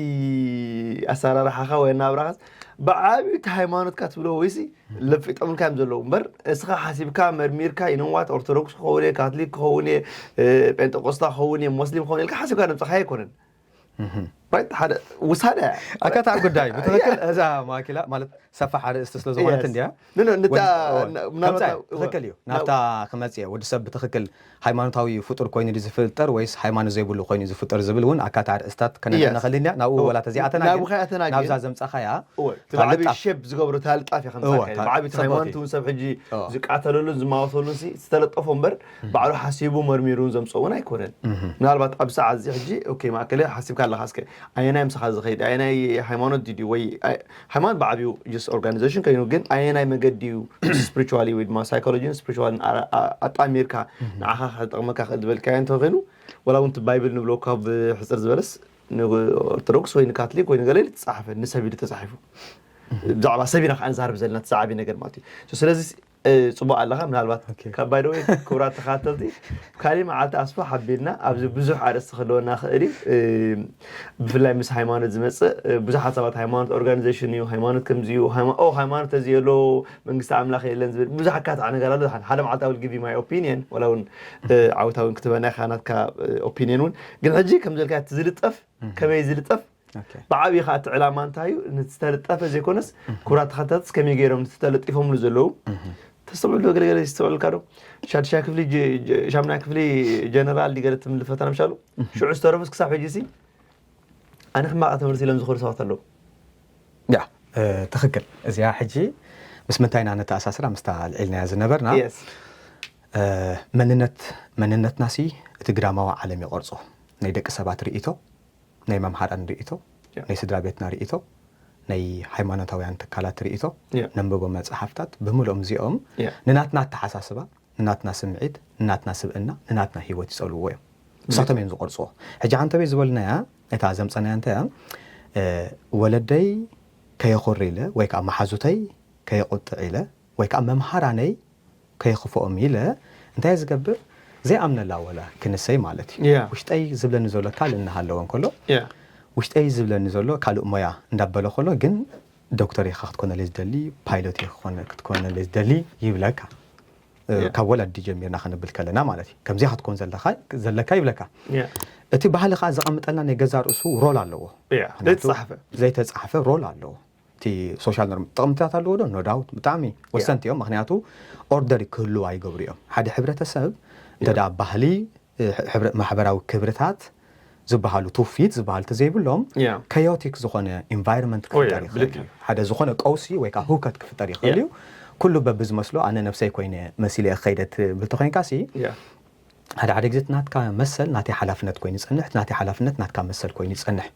ኣሰራርሓኻ ወይ ኣናብራኻስ ብዓብዩ እቲ ሃይማኖትካ ትብሎ ወይሲ ለፊጦምልካ እዮም ዘለዉ እምበር እስኻ ሓሲብካ መርሚርካ ኢነዋት ኦርቶዶክስ ክኸውን እየ፣ ካትሊክ ክኸውን እየ፣ እ፣ ጴንጠቆስታ ክኸውን እየ፣ ሞስሊም ክኸውን እየ ኢልካ ሓሲብካ ዘምጻኻዮ ኣይኮነን። ራይት ሓደ ውሳነ እያ። ኣካታዕ ጉዳይ ብትኽክል እዛ ማኪላ ማለት ሰፋሕ ኣርእስቲ ስለ ዝኾነት Yes. እንዲያ። ኖ፣ ኖ፣ ነታ ወን- ኦ፣ ና- ምናልባት ከምጻይ ትኽክል እዩ። ናብታ ክመጽእ እየ። ወዲ ሰብ ብትኽክል ሃይማኖታዊ ፍጡር ኮይኑ ድዩ ዝፍጠር ወይስ ሃይማኖት ዘይብሉ ኮይኑ ዝፍጠር ዝብል እውን ኣካታዕ ኣርእስታት ከነንተ Yes. ንኽእል ኢና። ናብኡ ኦ፣ ወላ ተዚኣተና ናብኡ ግን ከኣተና ግን- ናብዛ ዘምጻኻያ እወ፣ እቲ እታ ብዓቢ ልጣፍ። ሸብ ዝገብሩ እታ ልጣፍ እያ እወ፣ ከምሳካ እታ ብዓቢ እቲ ጽብቕቲ። ሃይማኖት እውን ሰብ ሕጂ እወ። ዝቃተለሉን ዝማወተሉን ሲ ዝተለጠፎ እምበር ባዕሉ ሓሲቡ መርሚሩ እውን ዘምፅኦ እውን ኣይኮነን። ምናልባት ኣብ ሰዓት እዚ ሕጂ ኦኬ ማእከለ ሓሲብካ ኣለካ እስከ ኣየናይ ምሳኻ ዝኸይድ ኣየናይ ሃይማኖት ድዩ ወይ ኣይ- ሃይማኖት ብዓብዩ ስ ኦርጋናይዜሽን ኮይኑ ግን ኣየናይ መገዲ እዩ ስፕሪቹዋሊ ወይ ድማ ሳይኮሎጂን ስፕሪቹዋልን ኣጣሚርካ ንዓኻ ክጠቕመካ ክእል ዝበልካዮ እንተኮይኑ ወላ እውን እቲ ባይብል ንብሎ ካብ ሕፅር ዝበለስ ንኦርቶዶክስ ወይ ንካትሊክ ወይ ንገለ ዝተፃሓፈ ንሰብ ኢሉ ተፃሒፉ ብዛዕባ ሰብ ኢና ከዓ ንዛርብ ዘለና እቲ ዝዓብይ ነገር ማለት እዩ። ስለዚ ፅቡቅ ኣለካ ምናልባት ካብ ባይደወይ ክቡራት ተካተልቲ ካሊእ መዓልቲ ኣስፋ ሓቢልና ኣብዚ ብዙሕ ኣርእስቲ ክህልወና ክእል እዩ። ብፍላይ ምስ ሃይማኖት ዝመፅእ ብዙሓት ሰባት ሃይማኖት ኦርጋኒዜሽን እዩ ሃይማኖት ከምዚ እዩ ሃይማኖት ተዚ የሎ መንግስቲ ኣምላኽ የለን ዝብል ብዙሕ ኣካትዓ ነገር ኣሎ ሓደ መዓልቲ ኣብል ግቢ ማይ ኦፒኒየን ወላ እውን ዓውታ እውን ክትበና ኢካ ናትካ ኦፒኒየን እውን ግን ሕጂ ከም ዘልካ እቲ ዝልጠፍ ከመይ ዝልጠፍ ብዓብዪ ከዓ እቲ ዕላማ እንታይ እዩ ዝተለጠፈ ዘይኮነስ ክቡራት ተኸታተልትስ ከመይ ገይሮም ዝተለጢፎምሉ ዘለዉ ተስተውዕሉ ገለገለ ይስተውዕልካ ዶ ሻድሻይ ክፍሊ ሻምናይ ክፍሊ ጀነራል ዲገለ ትምልፈተና ምሻሉ ሽዑ ዝተረፉስ ክሳብ ሕጂ ሲ ኣነ ሕማቕ ትምህርቲ ኢሎም ዝኸዱ ሰባት ኣለዉ ያ ትኽክል እዚኣ ሕጂ ምስ ምንታይ ኢና ነተኣሳስራ ምስታ ልዒልናያ ዝነበርና መንነት መንነትና ሲ እቲ ግዳማዊ ዓለም ይቐርጾ ናይ ደቂ ሰባት ርእይቶ ናይ መምሃራን ርእይቶ ናይ ስድራ ቤትና ርእይቶ ናይ ሃይማኖታውያን ትካላት ርእይቶ ነንብቦ መፅሓፍታት ብምልኦም እዚኦም ንናትና ኣተሓሳስባ ንናትና ስምዒት ንናትና ስብእና ንናትና ህይወት ይፀልውዎ እዮም እሳቶም እዮም ዝቆርፅዎ ሕጂ ሓንተበይ ዝበልናያ እታ ዘምፀናያ እንተ ወለደይ ከየኹር ኢለ ወይ ከዓ መሓዙተይ ከየቁጥዕ ኢለ ወይ ከዓ መምሃራነይ ከየኽፍኦም ኢለ እንታይ ዝገብር ዘይኣምነላ ወላ ክንሰይ ማለት እዩ ውሽጠይ ዝብለኒ ዘሎ ካልእ እናሃለወ እንከሎ ውሽጠይ ዝብለኒ ዘሎ ካልእ ሞያ እንዳበለ ከሎ ግን ዶክተር ኢኻ ክትኮነለይ ዝደሊ ፓይሎት ክትኮነለይ ዝደሊ ይብለካ ካብ ወለዲ ጀሚርና ክንብል ከለና ማለት እዩ ከምዚ ክትኮን ዘለካ ይብለካ እቲ ባህሊ ከዓ ዘቐምጠልና ናይ ገዛ ርእሱ ሮል ኣለዎ ዘይተፃሕፈ ሮል ኣለዎ እቲ ሶሻል ኖርም ጥቕምታት ኣለዎ ዶ ኖዳውት ብጣዕሚ ወሰንቲ እዮም ምክንያቱ ኦርደር ክህልዋ ይገብሩ እዮም ሓደ ሕብረተሰብ እንተ ባህሊ ማሕበራዊ ክብርታት ዝበሃሉ ትውፊት ዝበሃሉ ተዘይብሎም ከዮቲክ ዝኾነ ኢንቫይሮንመንት ክፍጠር ይኽእል ሓደ ዝኾነ ቀውሲ ወይ ከዓ ህውከት ክፍጠር ይኽእል እዩ ኩሉ በብዝመስሎ ኣነ ነብሰይ ኮይነ መሲለ ክኸይደ ትብል ተኮይንካ ሲ ሓደ ሓደ ግዜ ናትካ መሰል ናተይ ሓላፍነት ኮይኑ ይፀንሕ ናተይ ሓላፍነት ናትካ መሰል ኮይኑ ይፀንሕ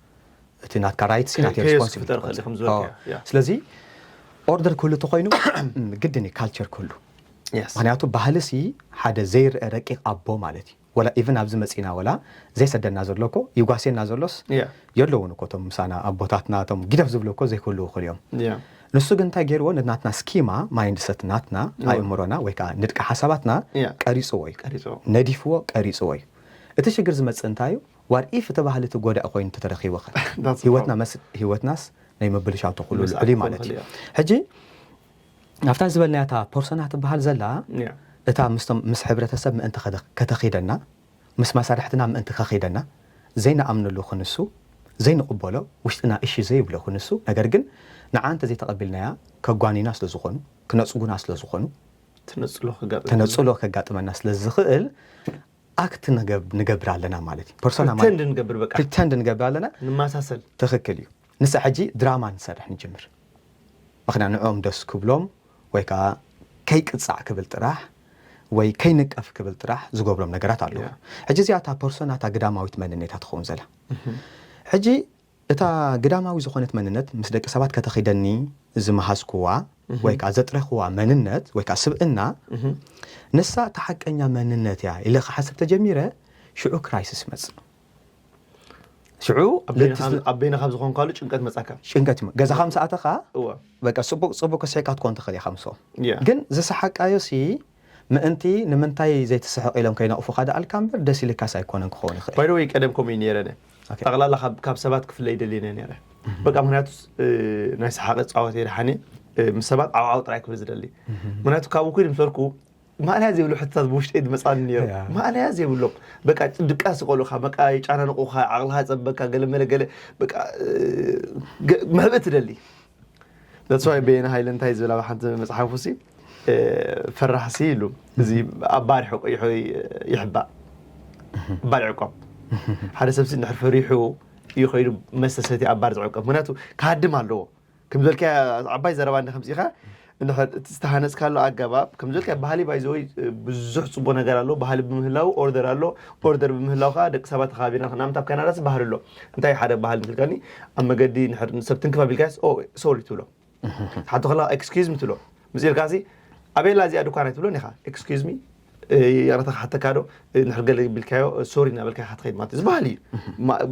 እቲ ናትካ ራይትስ ናተይ ሪስፖንሲቢሊቲ ስለዚ ኦርደር ክህሉ ተኮይኑ ግድን እዩ ካልቸር ክህሉ ምክንያቱ ባህልሲ ሓደ ዘይርአ ረቂቕ ኣቦ ማለት እዩ ወላ ኢቭን ኣብዚ መፂና ወላ ዘይሰደና ዘሎ እኮ ይጓስየና ዘሎስ የለውን እኮ እቶም ምሳና ኣቦታትና እቶም ጊደፍ ዝብሉ እኮ ዘይክህልው ይኽእሉ እዮም ንሱ ግን እንታይ ገይርዎ ነናትና ስኪማ ማይንድሰት ናትና ኣእምሮና ወይ ከዓ ንድቂ ሓሳባትና ቀሪፅዎ እዩ ነዲፍዎ ቀሪፅዎ እዩ እቲ ሽግር ዝመፅእ እንታይ እዩ ዋር ኢፍ እቲ ባህሊ እቲ ጎዳእ ኮይኑ ተተረኪቡ ህይወትናስ ናይ ምብልሻው ተኽሉ ልዕሊ ማለት እዩ ሕጂ ኣብታ ዝበልናያ እታ ፐርሶና ትበሃል ዘላ እታ ምስቶም ምስ ሕብረተሰብ ምእንቲ ከተኺደና ምስ መሳርሕትና ምእንቲ ከኺደና ዘይንኣምነሉ ክንሱ ዘይንቕበሎ ውሽጥና እሺ ዘይብሎ ክንሱ ነገር ግን ንዓ እንተ ዘይተቐቢልናያ ከጓኒና ስለ ዝኾኑ ክነጽጉና ስለ ዝኾኑ ተነጽሎ ከጋጥመና ስለ ዝኽእል ኣክት ንገብር ኣለና ማለት እዩ። ፐርሶና ማለት ፕሪተንድ ንገብር በቃ ፕሪተንድ ንገብር ኣለና። ንመሳሰል ትኽክል እዩ። ንሳ ሕጂ ድራማ ንሰርሕ ንጅምር። ምኽንያት ንዕኦም ደስ ክብሎም ወይ ከዓ ከይቅጻዕ ክብል ጥራሕ ወይ ከይንቀፍ ክብል ጥራሕ ዝገብሮም ነገራት ኣለዉ። ሕጂ እዚኣ እታ ፐርሶና እታ ግዳማዊት መንነታ ትኸውን ዘላ። ሕጂ እታ ግዳማዊ ዝኾነት መንነት ምስ ደቂ ሰባት ከተኺደኒ ዝመሃዝኩዋ ወይ ከዓ ዘጥረኽዋ መንነት ወይ ከዓ ስብእና ንሳ እታ ሓቀኛ መንነት እያ ኢለ ክሓስብ ተጀሚረ ሽዑ ክራይሲስ ይመጽእ። ሽዑ ኣብ በይንኻ ኣብ ዝኾንካሉ ጭንቀት መጻካ። ጭንቀት ይመ- ገዛኻ ምስ ኣተኻ እወ በቃ ጽቡቅ ጽቡቅ ክስሕካ ትኮን ትኽእል ኢኻ ምስኦም። Yeah. ግን ዝሰሓቃዮ ሲ ምእንቲ ንምንታይ ዘይትስሕቕ ኢሎም ከይነቕፉኻ ደኣልካ እምበር ደስ ኢልካስ ኣይኮነን ክኸውን ይኽእል። By the way ቀደም ከምኡ እዩ ነይረ ነ ጠቕላላ ካብ ሰባት ክፍለ ይደሊ ነ ነይረ በቃ ምክንያቱ ናይ ሰሓቂ ፃወት እየ ደሓኒ ምስ ሰባት ዓውዓው ጥራይ ክብል ዝደሊ ምክንያቱ ካብኡ ኩ ምሰርኩ ማእለያ ዘይብሉ ሕቶታት ብውሽጠይ ዝመፃኒ ነይሩ ማእለያ ዘይብሎም በቃ ድቃስ ይቆልኡካ በቃ ይጫናንቁካ ዓቕልካ ይፀበካ ገለ መለ ገለ በቃ ምሕብእ ትደሊ That's why በየነ ሃይለ እንታይ ዝብል ኣብ ሓንቲ መፅሓፉ ሲ ፈራሕ ሲ ኢሉ እዚ ኣብ ባር ይሕባእ ባር ይዕቆብ ሓደ ሰብ ሲ እንድሕር ፈሪሑ እዩ ከይዱ መስተ ሰትዩ ኣብ ባር ዝዕቆብ ምክንያቱ ክሃድም ኣለዎ ከም ዝበልካዮ ዓባይ ዘረባ እንደ ከምፂእካ እንድሕር እቲ ዝተሃነፅካሉ ኣገባብ ከም ዝበልካዮ ባህሊ by the way ብዙሕ ፅቡቅ ነገር ኣሎ ባህሊ ብምህላው ኦርደር ኣሎ ኦርደር ብምህላው ከዓ ደቂ ሰባት ተኸባቢርና ንኣብነት ኣብ ካናዳ ሲ ባህሊ ኣሎ እንታይ ሓደ ባህሊ እንትልካኒ ኣብ መገዲ እንድሕር ንሰብ ትንክፍ ኣቢልካዮስ ኦ ሶሪ ትብሎ ሓቶ ከላ excuse me ትብሎ ምስ ኢልካ ሲ ኣበላ እዚኣ ድኳን ኣይትብሎን ኢኻ excuse me ይቕረታ ክሓተካ ዶ ንድሕር ገለ ቢልካዮ ሶሪ እናበልካ ኢኻ ትኸይድ ማለት እዩ እዚ ባህሊ እዩ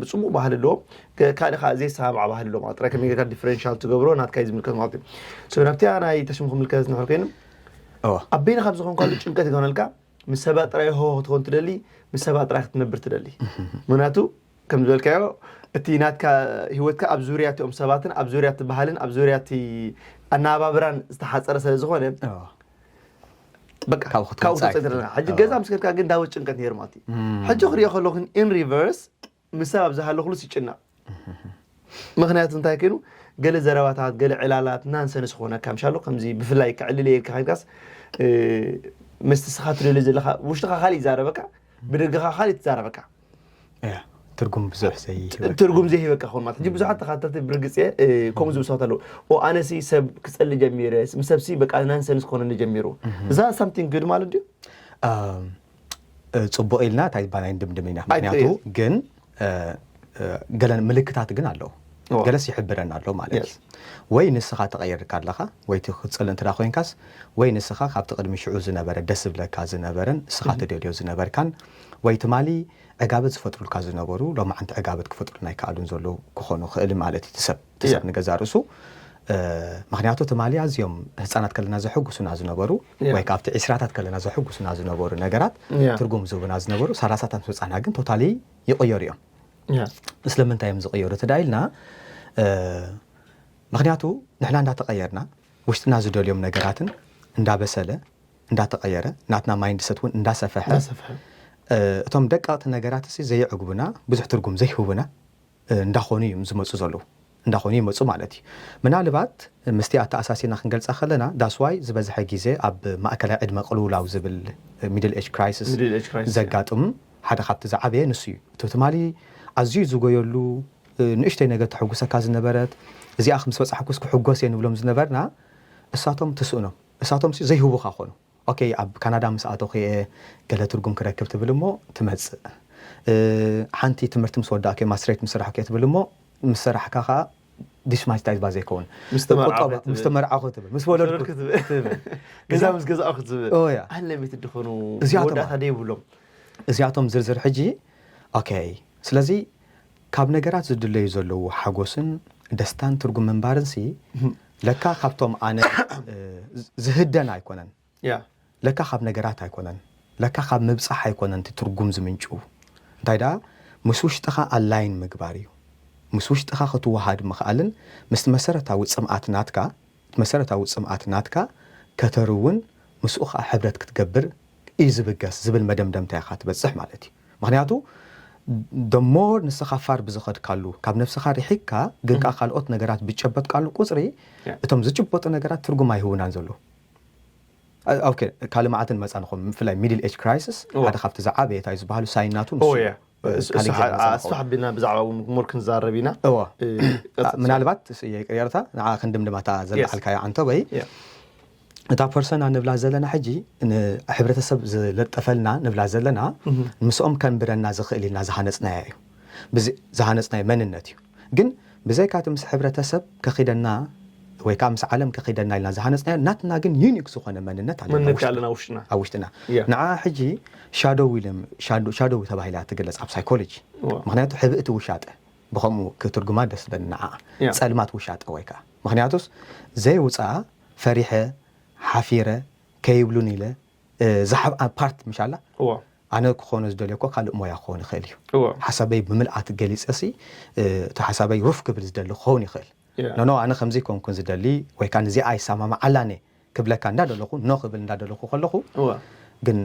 ብፅቡቅ ባህሊ ኣለዎም ካልእ ከዓ ዘይሰማማዕ ባህሊ ኣለዎም ጥራይ ከመይ ጌርካ ዲፈረንሻል ትገብሮ ናትካ እዩ ዝምልከት ማለት እዩ so ናብቲኣ ናይ ተሽሙ ክምልከት ንድሕር ኮይኑ ኣብ በይንኻ ኣብ ዝኾንካሉ ጭንቀት ይኾነልካ ምስ ሰባት ጥራይ ሆ ክትኾን ትደሊ ምስ ሰባት ጥራይ ክትነብር ትደሊ ምክንያቱ ከም ዝበልካዮ እቲ ናትካ ህይወትካ ኣብ ዙርያ እቲኦም ሰባትን ኣብ ዙርያ እቲ ባህልን ኣብ ዙርያ እቲ ኣነባብራን ዝተሓፀረ ስለ ዝኾነ በቃ ካብኡ ክትወፅእ ኣይትኽእልን። ሕጂ ገዛ ምስ ከድካ ግን ዳዊት ጭንቀት ነይሩ ማለት እዩ ሕጂ ክሪኦ ከለኹ ግን in reverse ምስ ሰብ ኣብ ዝሃለኹሉስ ይጭነቕ ምኽንያቱ እንታይ ኮይኑ ገለ ዘረባታት ገለ ዕላላት ናንሰንስ ክኾነካ ምሻሎ ከምዚ ብፍላይ ክዕልል እየ ኢልካ ከድካስ ምስቲ ስኻ ትደልዮ ዘለኻ ውሽጥኻ ካልእ ይዛረበካ ብደገኻ ካልእ ትዛረበካ ትርጉም ብዙሕ ዘይህበካ ትርጉም ዘይህበካ ክኾን ማለት ሕጂ ብዙሓት ተኻተልቲ ብርግፅ እየ ከምኡ ዝብሉ ሰባት ኣለዉ ኦ ኣነሲ ሰብ ክፀሊ ጀሚረ ምስ ሰብሲ በቃ ናንሰንስ ክኾነኒ ጀሚሩ እዛ ሳምቲንግ ግድ ማለት ድዩ ፅቡቕ ኢልና እንታይ ባና ንድምድም ኢና ምክንያቱ ግን ገለ ምልክታት ግን ኣለዉ ገለስ ይሕብረና ኣሎ ማለት እዩ ወይ ንስኻ ተቐይርካ ኣለኻ ወይ ክትፅሊ እንተ ኮይንካስ ወይ ንስኻ ካብቲ ቅድሚ ሽዑ ዝነበረ ደስ ዝብለካ ዝነበረን ንስኻ ትደልዮ ዝነበርካን ወይ ትማሊ ዕጋበት ዝፈጥሩልካ ዝነበሩ ሎማዓንቲ ዕጋበት ክፈጥሩልና ኣይከኣሉን ዘለዉ ክኾኑ ክእል ማለት እዩ ትሰብ ትሰብ ንገዛ ርእሱ ምክንያቱ ትማሊ ኣዝዮም ህፃናት ከለና ዘሐጉሱና ዝነበሩ ወይ ካብቲ ዒስራታት ከለና ዘሐጉሱና ዝነበሩ ነገራት ትርጉም ዝህቡና ዝነበሩ ሰላሳታት ምስ በፃሕና ግን ቶታሊ ይቕየሩ እዮም ስለምንታይ እዮም ዝቕየሩ ትዳ ኢልና ምክንያቱ ንሕና እንዳተቐየርና ውሽጥና ዝደልዮም ነገራትን እንዳበሰለ እንዳተቐየረ ናትና ማይንድሰት እውን እንዳሰፈሐ እቶም ደቀቕቲ ነገራት ሲ ዘየዕግቡና ብዙሕ ትርጉም ዘይህቡና እንዳኾኑ እዮም ዝመፁ ዘለዉ እንዳኾኑ ይመፁ ማለት እዩ ምናልባት ምስቲ ኣተኣሳሲና ክንገልፃ ከለና ዳስዋይ ዝበዝሐ ግዜ ኣብ ማእከላይ ዕድመ ቅልውላው ዝብል ሚድል ኤጅ ክራይሲስ ዘጋጥም ሓደ ካብቲ ዝዓበየ ንሱ እዩ እቲ ትማሊ ኣዝዩ ዝጎየሉ ንእሽተይ ነገር ተሐጉሰካ ዝነበረት እዚኣ ምስ በፃሕኩስ ክሕጎስ እየ ንብሎም ዝነበርና እሳቶም ትስእኖም እሳቶም ዘይህቡኻ ኮኑ ኦኬ ኣብ ካናዳ ምስ ኣተኹ እየ ገለ ትርጉም ክረክብ ትብል እሞ ትመፅእ ሓንቲ ትምህርቲ ምስ ወዳእኩ ማስትሬት ምስ ሰራሕኩ እየ ትብል እሞ ምስ ሰራሕካ ከዓ ዲስማስታይዝ ባ ዘይከውን ምስ ተመርዓኹ ትብል ምስ ወለድኩ ትብል ገዛ ምስ ገዛእኹ ትብል ኣለሚት ድኾኑ እዚኣቶም ወዳእታ ደይብሎም እዚኣቶም ዝርዝር ሕጂ ኦኬ ስለዚ ካብ ነገራት ዝድለዩ ዘለዉ ሓጎስን ደስታን ትርጉም ምንባርን ሲ ለካ ካብቶም ኣነ ዝህደን ኣይኮነን ለካ ካብ ነገራት ኣይኮነን ለካ ካብ ምብፃሕ ኣይኮነን እቲ ትርጉም ዝምንጭው እንታይ ደኣ ምስ ውሽጥኻ ኣላይን ምግባር እዩ ምስ ውሽጥኻ ክትወሃድ ምኽኣልን ምስቲ መሰረታዊ ፅምኣት ናትካ እቲ መሰረታዊ ፅምኣት ናትካ ከተርውን ምስኡ ከዓ ሕብረት ክትገብር እዩ ዝብገስ ዝብል መደምደምታ ኢኻ ትበፅሕ ማለት እዩ። ምክንያቱ ደሞር ንስኻ ፋር ብዝኸድካሉ ካብ ነብስኻ ርሒቅካ ግን ከዓ ካልኦት ነገራት ብጨበጥካሉ ቁፅሪ እቶም ዝጭበጡ ነገራት ትርጉም ኣይህቡናን ዘለዉ። ካልእ መዓልቲ ንመፃ ንኾም ብፍላይ ሚድል ኤጅ ክራይሲስ ሓደ ካብቲ ዝዓበየ እንታይ ዝበሃሉ ሳይናቱ ንሱ እዩ። ካልእ ግዜ ንመፃ ንኸውን። ኣስፋሕ ቢልና ብዛዕባ እውን ምር ክንዛረብ ኢና። እዋ ምናልባት ይቅርታ ንዓ ክንድምድማታ ዘለዓልካዮ ዓንተበይ እታ ፐርሶና ንብላ ዘለና ሕጂ ንሕብረተሰብ ዝለጠፈልና ንብላ ዘለና ምስኦም ከንብረና ዝኽእል ኢልና ዝሃነፅናዮ እዩ። ዝሃነፅናዮ መንነት እዩ። ግን ብዘይካቲ ምስ ሕብረተሰብ ከኺደና ወይ ከዓ ምስ ዓለም ከኺደና ኢልና ዝሃነፅናዮ ናትና ግን ዩኒክ ዝኾነ መንነት ኣለና። መንነት ኣለና ውሽጥና። ኣብ ውሽጥና ንዓ ሕጂ ሻዶው ኢለ ሻዶው ተባሂላ ትግለፅ ኣብ ሳይኮሎጂ። ምክንያቱ ሕብእቲ ውሻጠ ብኸምኡ ክትርጉማ ደስ በኒ ንዓ ጸልማት ውሻጠ ወይ ከዓ ምክንያቱስ ዘይውፃ ፈሪሐ ሓፊረ ከይብሉን ኢለ ዝሓብ ፓርት ምሻላ ኣነ ክኾኖ ዝደልዮ እኮ ካልእ ሞያ ክኾን ይኽእል እዩ። ሓሳበይ ብምልኣት ገሊፀ ሲ እቲ ሓሳበይ ሩፍ ክብል ዝደሊ ክኸውን ይኽእል። ኖኖ ኣነ ከምዚ ኮንኩን ዝደሊ ወይ ከዓ ንዚኣ ኣይሰማማዓላን እየ ክብለካ እንዳደለኹ ኖ ክብል እንዳደለኹ ከለኹ ግን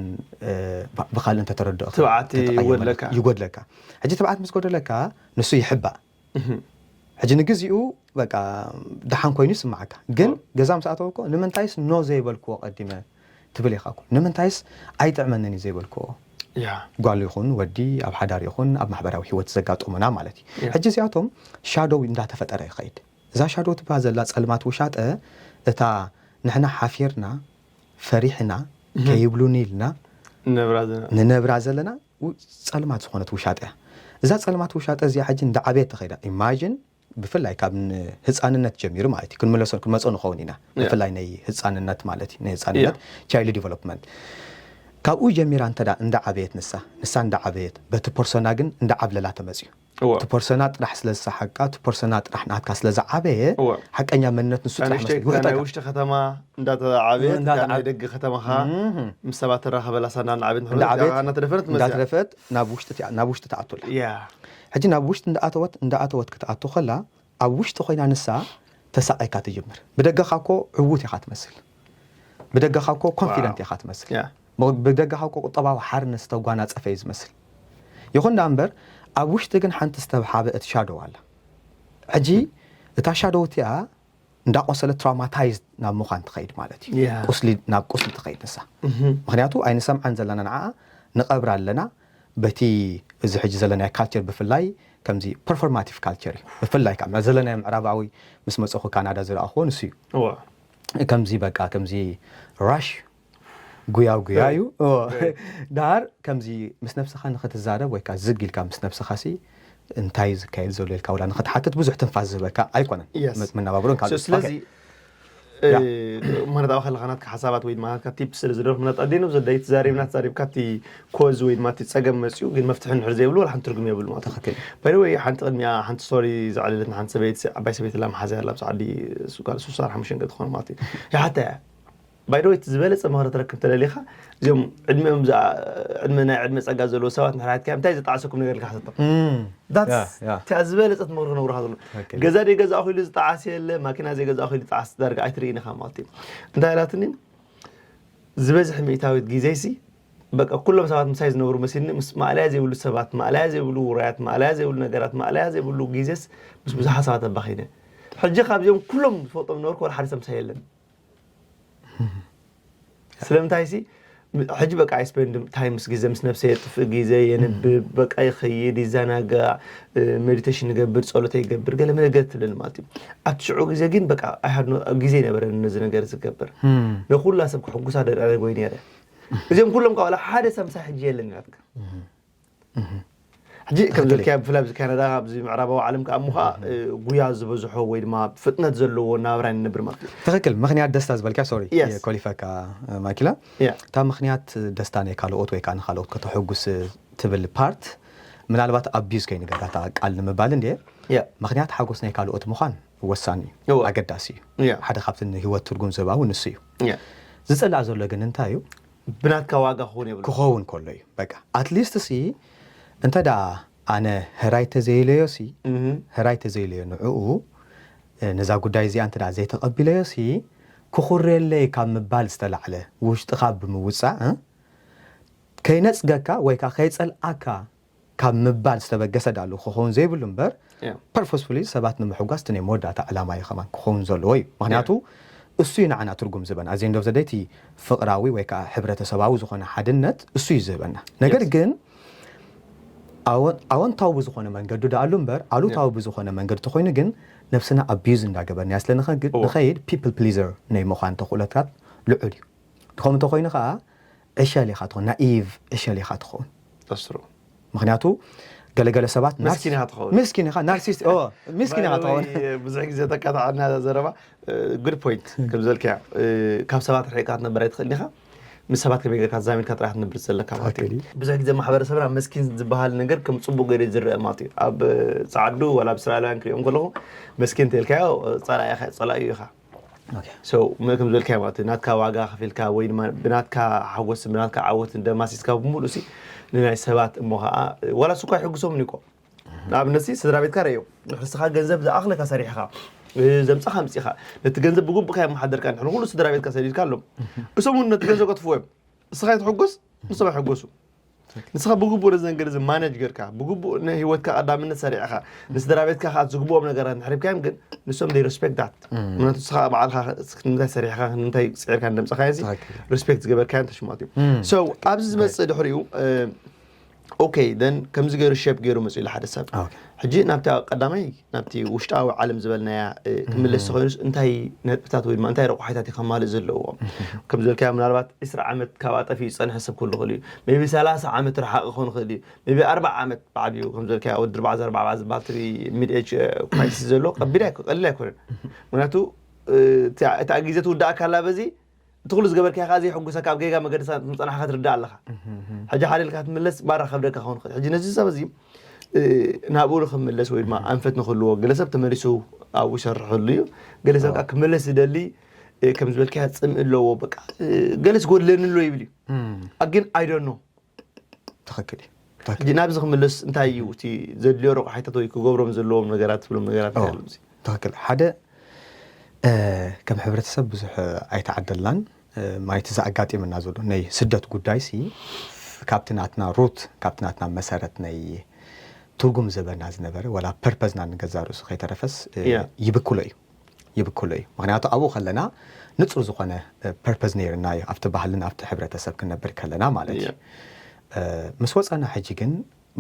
ብካልእ እንተተረድኦ ትብዓት ይጎድለካ። ይጎድለካ። ሕጂ ትብዓት ምስ ጎደለካ ንሱ ይሕባእ። ሕጂ ንግዚኡ በቃ ደሓን ኮይኑ ይስማዓካ። ግን ገዛ ምስ ኣተወ እኮ ንምንታይስ ኖ ዘይበልክዎ ቀዲመ ትብል ኢኻ እኮ። ንምንታይስ ኣይጥዕመንን እዩ ዘይበልክዎ። ጓል ይኹን ወዲ ኣብ ሓዳር ይኹን ኣብ ማሕበራዊ ህይወት ዘጋጥሙና ማለት እዩ። ሕጂ እዚኣቶም ሻዶው እንዳተፈጠረ ይኸይድ። እዛ ሻዶው ትበሃል ዘላ ጸልማት ውሻጠ እታ ንሕና ሓፊርና ፈሪሕና ከይብሉኒ ኢልና ንነብራ ዘለና ጸልማት ዝኾነት ውሻጠ እያ። እዛ ጸልማት ውሻጠ እዚኣ ሕጂ እንዳዓበየት ተኸይዳ ኢማጂን ብፍላይ ካብ ህፃንነት ጀሚሩ ማለት እዩ ክንመለሶ ክንመፆ ንኸውን ኢና። ብፍላይ ናይ ህፃንነት ማለት እዩ ናይ ህፃንነት ቻይልድ ዲቨሎፕመንት ካብኡ ጀሚራ እንተ እንዳዓበየት ንሳ ንሳ እንዳዓበየት በቲ ፐርሶና ግን እንዳዓብለላ ተመፅዩ። እቲ ፐርሶና ጥራሕ ስለ ዝሰሓቃ እቲ ፐርሶና ጥራሕ ናትካ ስለ ዝዓበየ ሓቀኛ መንነት ንሱ ጥራሕ መስል ይውሕጠካ። ውሽጢ ከተማ እንዳተዓበየት ናይ ደገ ከተማ ከዓ ምስ ሰባት ተራኸበላ ሳና እናዓበየት እንዳዓበየት እናተደፈረት መፅያ። እንዳትረፈት ናብ ውሽጢ ትኣቱላ። ሕጂ ናብ ውሽጢ እንዳኣተወት እንዳኣተወት ክትኣቱ ከላ ኣብ ውሽጢ ኮይና ንሳ ተሳቒካ ትጅምር። ብደገኻ እኮ ዕዉት ኢኻ ትመስል፣ ብደገኻ እኮ ኮንፊደንት ኢኻ ትመስል፣ ብደገኻ እኮ ቁጠባዊ ሓርነት ዝተጓናፀፈ እዩ ዝመስል። ይኹን ዳ እምበር ኣብ ውሽጢ ግን ሓንቲ ዝተብሓበ እቲ ሻዶው ኣላ። ሕጂ እታ ሻዶው እቲኣ እንዳቆሰለ ትራውማታይዝ ናብ ምዃን ትኸይድ ማለት እዩ። ቁስሊ ናብ ቁስሊ ትኸይድ ንሳ። ምክንያቱ ኣይንሰምዓን ዘለና ንዓኣ ንቐብራ ኣለና በቲ እዚ ሕጂ ዘለናዮ ካልቸር ብፍላይ ከምዚ ፐርፎርማቲቭ ካልቸር እዩ። ብፍላይ ካብ ዘለናዮ ምዕራባዊ ምስ መፀኹ ካናዳ ዝረኣኽዎ ንሱ እዩ። ከምዚ በቃ ከምዚ ራሽ ጉያው ጉያ እዩ። ዳር ከምዚ ምስ ነብስኻ ንክትዛረብ ወይ ከዓ ዝግ ኢልካ ምስ ነብስኻ ሲ እንታይ እዩ ዝካየድ ዘሎ ኢልካ ውላ ንክትሓትት ብዙሕ ትንፋስ ዝህበካ ኣይኮነን። መናባብሮን ካልእ ስለዚ ማለት ኣብ ከለካ ናትካ ሓሳባት ወይ ድማ ናትካ ቲፕ ስለ ዝደርፍ ምናት ኣዴኖ ዘዳይ ተዛሪብና ተዛሪብካ እቲ ኮዝ ወይ ድማ እቲ ፀገም መፅኡ ግን መፍትሒ ንድሕር ዘይብሉ ዋላ ሓንቲ ትርጉም የብሉ ማለት እዩ። ትኽክል። ባይ ወይ ሓንቲ ቅድሚያ ሓንቲ ስቶሪ ዘዕለለትና ሓንቲ ሰበይቲ ዓባይ ሰበይቲ ላ መሓዛ ያላ ብሰዓዲ ሱጋል ሱሳ ሓሙሽተ ገ ትኾን ማለት እዩ። ይሓታ እያ ባይ ወይ ዝበለፀ ምኽሪ ትረክብ ተለሊኻ እዚኦም ዕድሚኦም ዕድመ ናይ ዕድመ ፀጋ ዘለዎ ሰባት ንሕራትካ እንታይ ዝጣዕሰኩም ነገር ኢልካ ሓሰቶም። እቲኣ ዝበለፀት ምኽሪ ክነግሩካ ዘሎ ገዛ ደይ ገዛ ኢሉ ዝጣዓስ የለ ማኪና ዘይገዛ ኢሉ ጣዓስ ዳርጋ ኣይትርኢ ኢኻ ማለት እዩ። እንታይ ኢላትኒ ዝበዝሕ ሚእታዊት ግዜሲ በቃ ኩሎም ሰባት ምሳይ ዝነብሩ መሲልኒ ምስ ማእለያ ዘይብሉ ሰባት ማእለያ ዘይብሉ ውራያት ማእለያ ዘይብሉ ነገራት ማእለያ ዘይብሉ ግዜስ ምስ ብዙሓት ሰባት ኣባኺነ ሕጂ ካብዚኦም ኩሎም ዝፈልጦም ነበርኩ ወላ ሓደ ሰብ ምሳይ የለን። ስለምንታይ ሲ ሕጂ በቃ ኣይ ስፔንድ ታይም ምስ ግዜ ምስ ነብሰ የጥፍእ ግዜ የንብብ በቃ ይኸይድ ይዘናጋዕ ሜዲቴሽን ይገብር ጸሎተ ይገብር ገለ መለ ገለ ትብለኒ ማለት እዩ። ኣብቲ ሽዑ ግዜ ግን በቃ ኣይ ሃድ ግዜ ይነበረኒ ነዚ ነገር ዝገብር ነኩላ ሰብ ክሕጉሳ ደረረግ ወይ ነረ እዚኦም ኩሎም ካብ ሓደ ሰብ ምሳይ ሕጂ የለን ኢላትካ። ሕጂ ከም ዝበልካዮ ብፍላይ ኣብዚ ካናዳ ኣብዚ ምዕራባዊ ዓለም ከዓ እሞ ከዓ ጉያ ዝበዝሖ ወይ ድማ ፍጥነት ዘለዎ ናብራ ንነብር ማለት እዩ። ትኽክል። ምኽንያት ደስታ ዝበልካዮ ሶሪ ኮሊፈካ ማኪላ እታ ምኽንያት ደስታ ናይ ካልኦት ወይ ከዓ ንካልኦት ከተሐጉስ ትብል ፓርት ምናልባት ኣቢዝ ከይንገብራ እታ ቃል ንምባል እንድየ ምኽንያት ሓጎስ ናይ ካልኦት ምዃን ወሳኒ እዩ፣ ኣገዳሲ እዩ። ሓደ ካብቲ ንህይወት ትርጉም ዝህባ እውን ንሱ እዩ። ዝፅላእ ዘሎ ግን እንታይ እዩ? ብናትካ ዋጋ ክኸውን የብሉ ክኸውን ከሎ እዩ። በቃ ኣትሊስት ሲ እንተ ደኣ ኣነ ህራይ ተዘይለዮ ሲ ህራይ ተዘይለዮ ንዕኡ ነዛ ጉዳይ እዚኣ እንተ ደኣ ዘይተቐቢለዮ ሲ ክኹርየለይ ካብ ምባል ዝተላዕለ ውሽጥኻ ብምውፃእ እ? ከይነፅገካ ወይ ከዓ ከይፀልኣካ ካብ ምባል ዝተበገሰ ዳሉ ክኸውን ዘይብሉ እምበር Yeah. ፐርፖስፉሊ ሰባት ንምሕጓስ እቲ ናይ መወዳእታ ዕላማ እዩ ከማን ክኸውን ዘለዎ እዩ። ምክንያቱ እሱ እዩ ንዓና ትርጉም ዝህበና። እዚ እንዶ ዘደይቲ ፍቕራዊ ወይ ከዓ ሕብረተሰባዊ ዝኾነ ሓድነት እሱ እዩ ዝህበና። ነገር Yes. ግን ኣወ- ኣወንታዊ ብዝኾነ መንገዱ ደኣሉ እምበር ኣሉታዊ ብዝኾነ መንገዲ ተኮይኑ ግን ነብስና ኣቢዩዝ እንዳገበርና ስለ ንኸ- እወ። ንኸይድ ፒፕል ፕሊዘር ናይ ምዃን ተኽእሎታት ልዑል እዩ። ድኾም እንተኮይኑ ከዓ ዕሸል ኢኻ ትኸውን፣ ናኢቭ ዕሸል ኢኻ ትኸውን። That's true. ምክንያቱ ገለገለ ሰባት ምስኪን ኢኻ ትኸውን። ምስኪን ኢኻ፣ ናርሲስት ኦ፣ ምስኪን ኢኻ By the way, ትኸውን። ብዙሕ ግዜ ተቃጣዓና ዘረባ። Good point። ከም ዝበልካያ ካብ ሰባት ርሒቃ ክትነብር ኣይትኽእል ኢኻ። ምስ ሰባት ከመይ ጌርካ ተዛሚድካ ጥራሕ ክትነብር ዘለካ ማለት እዩ። ትኽክል እዩ። ብዙሕ ግዜ ማሕበረሰብና መስኪን ዝበሃል ነገር ከም ፅቡቅ ገይሩ ዝረአ ማለት እዩ። ኣብ ፃዓዱ ወላ ኣብ እስራኤላውያን ክሪኦም ከለኹ መስኪን ተልካዮ ፀላኢ ኢኻ- ፀላኢ ኢኻ። ኦኬ። So መ- ከም ዝበልካዮ ማለት እዩ፣ ናትካ ዋጋ ከፊልካ ወይ ድማ ብናትካ ሓጎስ ብናትካ ዓወት እንደማሲስካ ብምሉእ ሲ ንናይ ሰባት እሞ ከዓ ዋላ እሱ እኳ ይሕግሶም እኮ። ንኣብነት ሲ ስድራ ቤትካ ረእዮ። ንስኻ ገንዘብ ዝኣኽለካ ሰሪሕኻ እ፣ ዘምጻኻ ኣምጺኻ ነቲ ገንዘብ ብግቡእ ከየመሓደርካ ንሕን ኩሉ ስድራ ቤትካ ሰዲድካ ኣሎም። እሶም እውን ነቲ ገንዘብ ከጥፍዎ እዮም። እስኻ ይትሕጎስ፣ ንሶም ኣይሕጎሱ። ንስኻ ብግቡእ ነዚ ነገር እዚ ማነጅ ጌርካ ብግቡእ ንህይወትካ ቀዳምነት ሰሪዕኻ ንስድራ ቤትካ ከዓ ዝግብኦም ነገራት ንሕሪብካዮም ግን ንሶም they respect that። ምክንያቱ ንስኻ ባዕልኻ ንምንታይ ሰሪሕካ ንምንታይ ፅዒርካ እንደምፅኻዮ እዚ ትኽክል። ሪስፔክት ዝገበርካዮ ተሽማት እዩ። So ኣብዚ ዝመፅእ ድሕሪኡ ኦኬ then ከምዚ ገይሩ ሼፕ ገይሩ መፅኡ ኢሉ ሓደ ሰብ ኦኬ። ሕጂ ናብቲ ቀዳማይ ናብቲ ውሽጣዊ ዓለም ዝበልናያ እ፣ ክምለስ ተኮይኑስ እንታይ ነጥብታት ወይ ድማ እንታይ ረቑሓታት እዩ ከማልእ ዘለዎ? ከም ዝበልካዮ ምናልባት ዕስራ ዓመት ካብኣ ጠፊኡ ዝፀንሐ ሰብ ክህሉ ይኽእል እዩ። ሜቢ ሰላሳ ዓመት ርሓቕ ክኾን ይኽእል እዩ። ሜቢ ኣርባዓ ዓመት ብዓብዩ ከም ዝበልካዮ ወዲ ኣርባዓ ኣርባዓ ዝበሃል እቲ ሚድ ኤጅ ክራይሲስ ዘሎ ከቢድ ኣይኮ- ቀሊል ኣይኮነን። ምክንያቱ እ፣ እታ እታ ግዜ ትውዳእ ካላ በዚ እቲ ኩሉ ዝገበርካዮ ከዓ ዘይሕጉሰካ ኣብ ጌጋ መገዲ ምፀናሕካ ትርዳእ ኣለኻ። ሕጂ ሓደ ኢልካ ትምለስ ማራ ከብደካ ክኸውን ይኽእል። ሕጂ ነዚ ሰብ እዚ እ፣ ናብኡ ንክምለስ ወይ ድማ ኣንፈት ንክህልዎ ገለ ሰብ ተመሊሱ ኣብኡ ይሰርሐሉ እዩ። ገለ ሰብ ከዓ ክምለስ ዝደሊ እ፣ ከም ዝበልካዮ ፅምኢ ኣለዎ በቃ እ፣ ገለ ዝጎድለኒ ኣሎ ይብል እዩ። ግን I don't know። ትኽክል እዩ። ሕጂ ናብዚ ክምለስ እንታይ እዩ እቲ ዘድልዮ ረቑሓታት ወይ ክገብሮም ዘለዎም ነገራት ትብሎም ነገራት እንታይ ኣለዉ? ትኽክል። ሓደ እ፣ ከም ሕብረተሰብ ብዙሕ ኣይተዓደልናን እ፣ ማይቲ ዝኣጋጢምና ዘሎ ናይ ስደት ጉዳይ ሲ ካብቲ ናትና ሩት ካብቲ ናትና መሰረት ናይ ትርጉም ዝበና ዝነበረ ወላ ፐርፐዝና ንገዛ ርእሱ ከይተረፈስ እ፣ Yeah. ይብክሎ እዩ ይብክሎ እዩ። ምክንያቱ ኣብኡ ከለና ንፁር ዝኾነ ፐርፐዝ ነይርና እዩ ኣብቲ ባህልን ኣብቲ ሕብረተሰብ ክንነብር ከለና ማለት እዩ። Yeah. እ፣ ምስ ወፃና ሕጂ ግን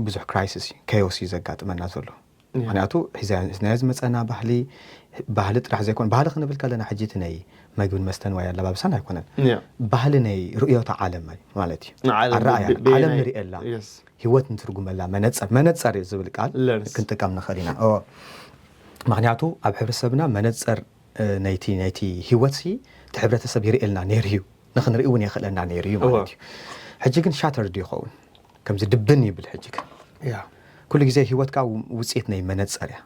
ብዙሕ ክራይሲስ እዩ ኬዮስ እዩ ዘጋጥመና ዘሎ። ምክንያቱ ሒዝናዮ ዝመፀና ባህሊ ባህሊ ጥራሕ ዘይኮነ ባህሊ ክንብል ከለና ሕጂ እቲ ናይ መግብን መስተን ወይ ኣለባብሳን ኣይኮነን። Yeah. ባህሊ ናይ ርእዮታ ዓለም ማለት እዩ። ንዓለም ኣረኣያ ብ- ብ- ዓለም ናይ- ንርእየላ Yes. ህይወት ንትርጉመላ መነፀር መነፀር ዝብል ቃል Lens. ክንጥቀም ንኽእል ኢና። ኦ፣ ምክንያቱ ኣብ ሕብረተሰብና መነፀር እ፣ ናይቲ ናይቲ ህይወት ሲ እቲ ሕብረተሰብ ይርእየልና ነይሩ እዩ። ንክንርኢ እውን የኽእለና ነይሩ እዩ ማለት እዩ። ሕጂ ግን ሻተርድ ይኸውን ከምዚ ድብን ይብል ሕጂ ግን Yeah. ኩሉ ግዜ ህይወትካ ውፅኢት ናይ መነፀር እያ።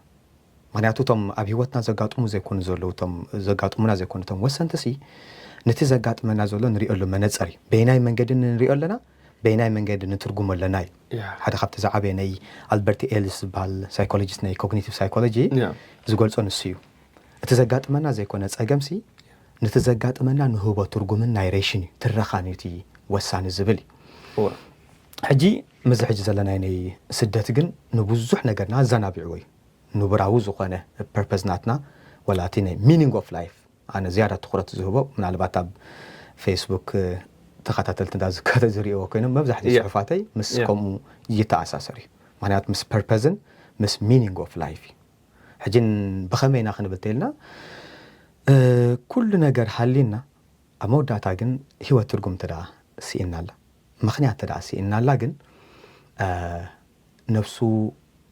ምክንያቱ እቶም ኣብ ህይወትና ዘጋጥሙ ዘይኮኑ ዘለዉ እቶም ዘጋጥሙና ዘይኮኑ እቶም ወሰንቲ ሲ ነቲ ዘጋጥመና ዘሎ ንሪኦሉ መነፀር እዩ። በየናይ መንገዲ ንሪኦ ኣለና፣ በየናይ መንገዲ ንትርጉሞ ኣለና እዩ። Yeah. ሓደ ካብቲ ዝዓበየ ናይ ኣልበርት ኤልስ ዝበሃል ሳይኮሎጂስት ናይ ኮግኒቲቭ ሳይኮሎጂ Yeah. ዝገልጾ ንሱ እዩ። እቲ ዘጋጥመና ዘይኮነ ጸገምሲ ነቲ ዘጋጥመና ንህቦ ትርጉምን ናይሬሽን እዩ ትረኻን እዩ እቲ ወሳኒ ዝብል እዩ። እወ። ሕጂ ምዚ ሕጂ ዘለናይ ናይ ስደት ግን ንብዙሕ ነገርና ኣዘናቢዕዎ እዩ። ንቡራዊ ዝኾነ ፐርፐዝ ናትና ወላ እቲ ናይ ሚኒንግ ኦፍ ላይፍ ኣነ ዝያዳ ትኹረት ዝህቦ ምናልባት ኣብ ፌስቡክ ተኸታተልቲ እንዳ ዝከተ ዝርእዎ ኮይኖም መብዛሕትኡ Yeah. ጽሑፋተይ ምስ Yeah. ከምኡ ይተኣሳሰር እዩ። ምክንያቱ ምስ ፐርፐዝን ምስ ሚኒንግ ኦፍ ላይፍ እዩ። ሕጂ ብኸመይ ኢና ክንብል ተይልና እ፣ ኩሉ ነገር ሃሊና ኣብ መወዳእታ ግን ህይወት ትርጉም እንተ ደኣ ስኢና ኣላ ምክንያት እንተ ደኣ ስኢና ኣላ ግን እ፣ ነብሱ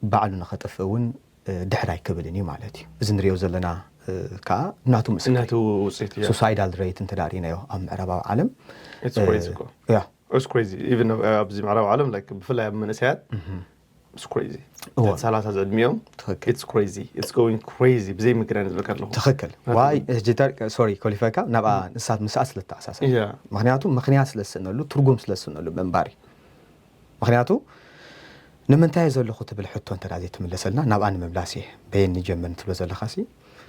ባዕሉ ንኸጥፍእ እውን እ፣ ድሕር ኣይክብልን እዩ ማለት እዩ። እዚ ንሪኦ ዘለና እ፣ ከዓ ናቱ ምስክር ናቱ ውፅኢት እዩ። ሱሳይዳል ሬት እንተ ደኣ ርኢናዮ ኣብ ምዕራባዊ ዓለም It's crazy እኮ። ያ It's crazy. Even ኣብ- ኣብዚ ምዕራብ ዓለም like ብፍላይ ኣብ መንእሰያት it's crazy። እወ። ሰላሳ ዝዕድሚኦም ትኽክል። It's crazy. It's going crazy ብዘይ ምግናን ዝብል ከለኹ ትኽክል። ዋይ ጅተር ሶሪ ኮሊፈካ ናብኣ ንሳት ምስኣ ስለ ተኣሳሰር Yeah. ምክንያቱ ምክንያት ስለ ዝስእነሉ ትርጉም ስለ ዝስእነሉ ምንባር እዩ። ምክንያቱ ንምንታይ እየ ዘለኹ ትብል ሕቶ እንተ ዘይትምለሰልና ናብኣ ንምምላስ እየ በየን ንጀምር ንትብሎ ዘለኻ ሲ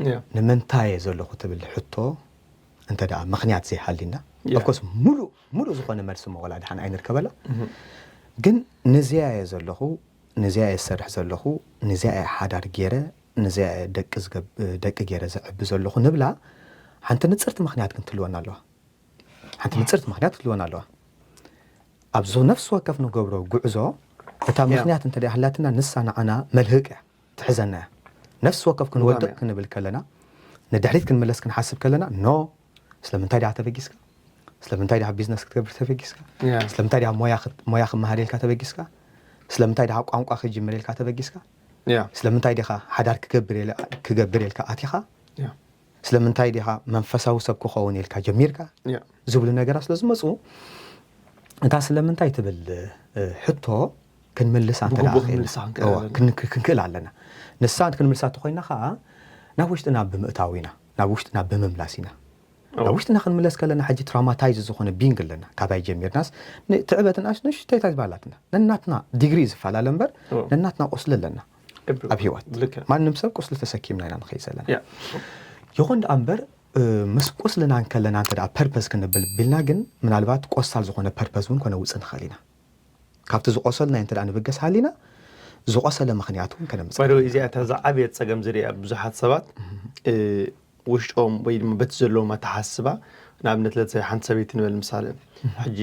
Yeah. ንምንታይ እየ ዘለኹ ትብል ሕቶ እንተ ደኣ ምኽንያት ዘይሃልዩና፣ of course፣ ሙሉእ ሙሉእ ዝኾነ መልሲ እሞ ወላ ደሓን ኣይንርከበላ። ግን ንዚኣ እየ ዘለኹ፣ ንዚኣ እየ ዝሰርሕ ዘለኹ፣ ንዚኣ እየ ሓዳር ገይረ፣ ንዚኣ እየ ደቂ ዝገብ- ደቂ ገይረ ዘዕቢ ዘለኹ ንብላ ሓንቲ ንጽርቲ ምኽንያት ግን ትህልወና ኣለዋ። ሓንቲ ንጽርቲ ምኽንያት ክትህልወና ኣለዋ። ኣብዚ ነፍሲ ወከፍ ንገብሮ ጉዕዞ እታ ምኽንያት እንተ ደኣ ሃላትና ንሳ ንዓና መልህቅ እያ፣ ትሕዘና እያ። ነፍሲ ወከፍ ክንወድቅ ክንብል ከለና፣ ንድሕሪት ክንምለስ ክንሓስብ ከለና፣ ኖ፣ ስለምንታይ ዲኻ ተበጊስካ? ስለምንታይ ዲኻ ቢዝነስ ክትገብር ተበጊስካ? ስለምንታይ ዲኻ ሞያ ክት- ሞያ ክመሃር ኢልካ ተበጊስካ? ስለምንታይ ዲኻ ቋንቋ ክጅምር ኢልካ ተበጊስካ? ስለምንታይ ዲኻ ሓዳር ክገብር ኢለ- ክገብር ኢልካ ኣቲኻ? ስለምንታይ ዲኻ መንፈሳዊ ሰብ ክኸውን ኢልካ ጀሚርካ? ዝብሉ ነገራት ስለ ዝመፁ፣ እታ ስለምንታይ ትብል ሕቶ ክንምልሳ እንተ ደኣ ክንክእል ኣለና። ንሳ ክንምልሳ እንተኮይና ከዓ ናብ ውሽጥና ብምእታው ኢና፣ ናብ ውሽጥና ብምምላስ ኢና። ናብ ውሽጥና ክንምለስ ከለና ሕጂ ትራማታይዝ ዝኾነ ቢንግ ኣለና። ካባይ ጀሚርናስ ትዕበት ንእሽተይታ ዝበሃላትና ነናትና ዲግሪ ዝፈላለ እምበር ነናትና ቁስሊ ኣለና ኣብ ህይወት። ማንም ሰብ ቁስሊ ተሰኪምና ኢና ንኸይድ ዘለና። ይኹን ደኣ እምበር ምስ ቁስልና እንከለና እንተ ደኣ ፐርፐዝ ክንብል ቢልና ግን ምናልባት ቆሳል ዝኾነ ፐርፐዝ እውን ከነውፅእ ንኽእል ኢና። ካብቲ ዝቆሰልና እንተ ደኣ ንብገስ ሃሊና ዝቆሰለ ምኽንያት እውን ከነምፅእ። ባይደወይ እዚኣ እታ ዝዓበየት ፀገም ዝሪኣ ብዙሓት ሰባት ውሽጦም ወይ ድማ በቲ ዘለዎም ኣተሓስባ ንኣብነት ለተ ሓንቲ ሰበይቲ ንበል ምሳሌ ሕጂ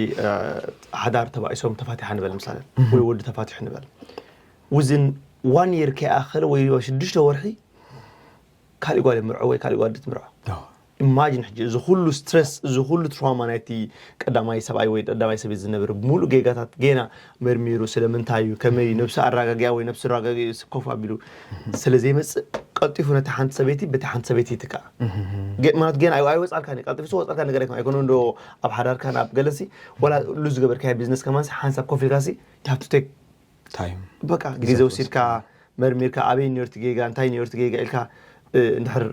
ሓዳር ተባኢሶም ተፋቲሓ ንበል ምሳሌ ወይ ወዲ ተፋቲሑ ንበል ውዝን ዋን የር ከይኣኸለ ወይ ሽዱሽተ ወርሒ ካሊእ ጓል የምርዖ ወይ ካሊእ ጓል ትምርዖ። ኢማጂን ሕጂ እዚ ኩሉ ስትረስ እዚ ኩሉ ትራውማ ናይቲ ቀዳማይ ሰብኣይ ወይ ቀዳማይ ሰበይቲ ዝነብር ብምሉእ ጌጋታት ጌና መርሚሩ ስለምንታይ እዩ ከመይ እዩ ነብሱ ኣረጋጊኣ ወይ ነብሱ ኣረጋጊኡ ኮፍ ኣቢሉ ስለ ዘይመፅእ ቀልጢፉ ነቲ ሓንቲ ሰበይቲ በቲ ሓንቲ ሰበይቲ ይትካእ። ማለት ጌና ኣይወፃልካን እዩ ቀልጢፉ ዝወፃልካ ነገር ኣይኮነ እንዶ ኣብ ሓዳርካ ናብ ገለሲ ወላ ሉዝ ዝገበርካዮ ቢዝነስ ከማንሲ ሓንሳብ ኮፍ ኢልካሲ you have to take time በቃ ግዜ ወሲድካ መርሚርካ ኣበይ ነርቲ ጌጋ እንታይ ነርቲ ጌጋ ኢልካ እንድሕር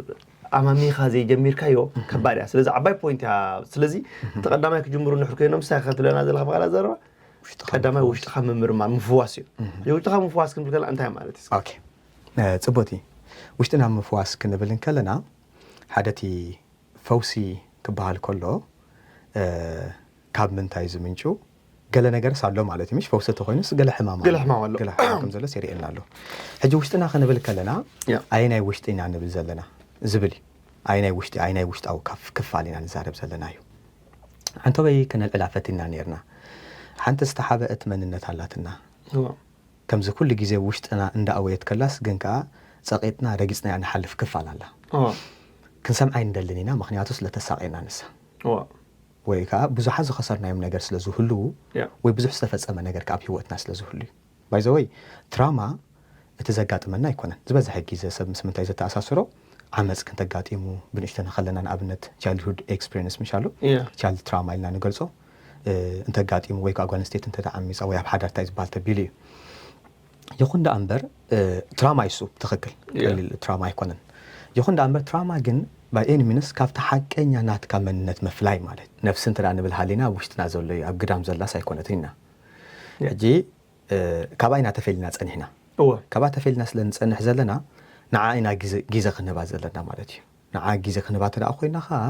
ኣማሚኻ ዘይጀሚርካዮ ከባድ እያ። ስለዚ ዓባይ ፖይንት እያ። ስለዚ እቲ ቀዳማይ ክጅምሩ እንድሕር ኮይኖም ሳይ ከትለና ዘለካ ብቃላ ዘረባ ቀዳማይ ውሽጥኻ ምምርማር ምፍዋስ እዩ። ውሽጥኻ ምፍዋስ ክንብል ከለና እንታይ ማለት እዩ? ኦኬ፣ ጽቡቲ ውሽጥና ምፍዋስ ክንብል እንከለና ሓደ እቲ ፈውሲ ክበሃል ከሎ ካብ ምንታይ ዝምንጩ ገለ ነገርስ ኣሎ ማለት እዩ። ምሽ ፈውሲ ተኮይኑስ ገለ ሕማም ገለ ሕማም ኣሎ። ገለ ሕማም ከም ዘሎ የርእየና ኣሎ። ሕጂ ውሽጥና ክንብል ከለና ኣየናይ ውሽጢ ኢና ንብል ዘለና ዝብል እዩ። ኣየናይ ውሽጢ ኣየናይ ውሽጣዊ ክፋል ኢና ንዛረብ ዘለና እዩ። ሓንቶበይ ከነልዕላ ፈቲና ነርና። ሓንቲ ዝተሓበአት መንነት ኣላትና። ከምዚ ኩሉ ግዜ ውሽጥና እንዳኣወየት ከላስ ግን ከኣ ጸቂጥና ረጊጽናያ ንሓልፍ ክፋል ኣላ። ክንሰምዓ ኣይንደልን ኢና፣ ምኽንያቱ ስለ ተሳቒና ንሳ። ወይ ከኣ ብዙሓት ዝኸሰርናዮም ነገር ስለ ዝህልዉ ወይ ብዙሕ ዝተፈጸመ ነገር ከኣ ኣብ ህይወትና ስለ ዝህሉ እዩ። ባይዘወይ ትራማ እቲ ዘጋጥመና ኣይኮነን። ዝበዝሐ ግዜ ሰብ ምስ ምንታይ ዘተኣሳስሮ ዓመፅ ክንተጋጢሙ ብንእሽተና ከለና ንኣብነት ቻይልድሁድ ኤክስፒሪንስ ምሽ ኣሎ ቻይልድ ትራማ ኢልና ንገልፆ እንተጋጢሙ ወይ ከዓ ጓል ኣንስተይቲ እንተተዓሚፃ ወይ ኣብ ሓዳር እንታይ ዝበሃል ተቢሉ እዩ። ይኹን ደኣ እምበር ትራማ ይሱ ትኽክል ቀሊል ትራማ ኣይኮነን። ይኹን ደኣ እምበር ትራማ ግን ባይ ኤኒ ሚንስ ካብቲ ሓቀኛ ናትካ መንነት ምፍላይ ማለት ነፍሲ እንተ ንብል ሃሊና ኣብ ውሽጥና ዘሎ እዩ ኣብ ግዳም ዘላስ ኣይኮነትን ኢና ሕጂ ካብኣ ኢና ተፈሊና ፀኒሕና። ካብኣ ተፈሊና ስለ ንፀንሕ ዘለና ንዓ ኢና ግዜ ክንህባ ዘለና ማለት እዩ። ንዓ ግዜ ክንህባ ተደኣ ኮይና ከዓ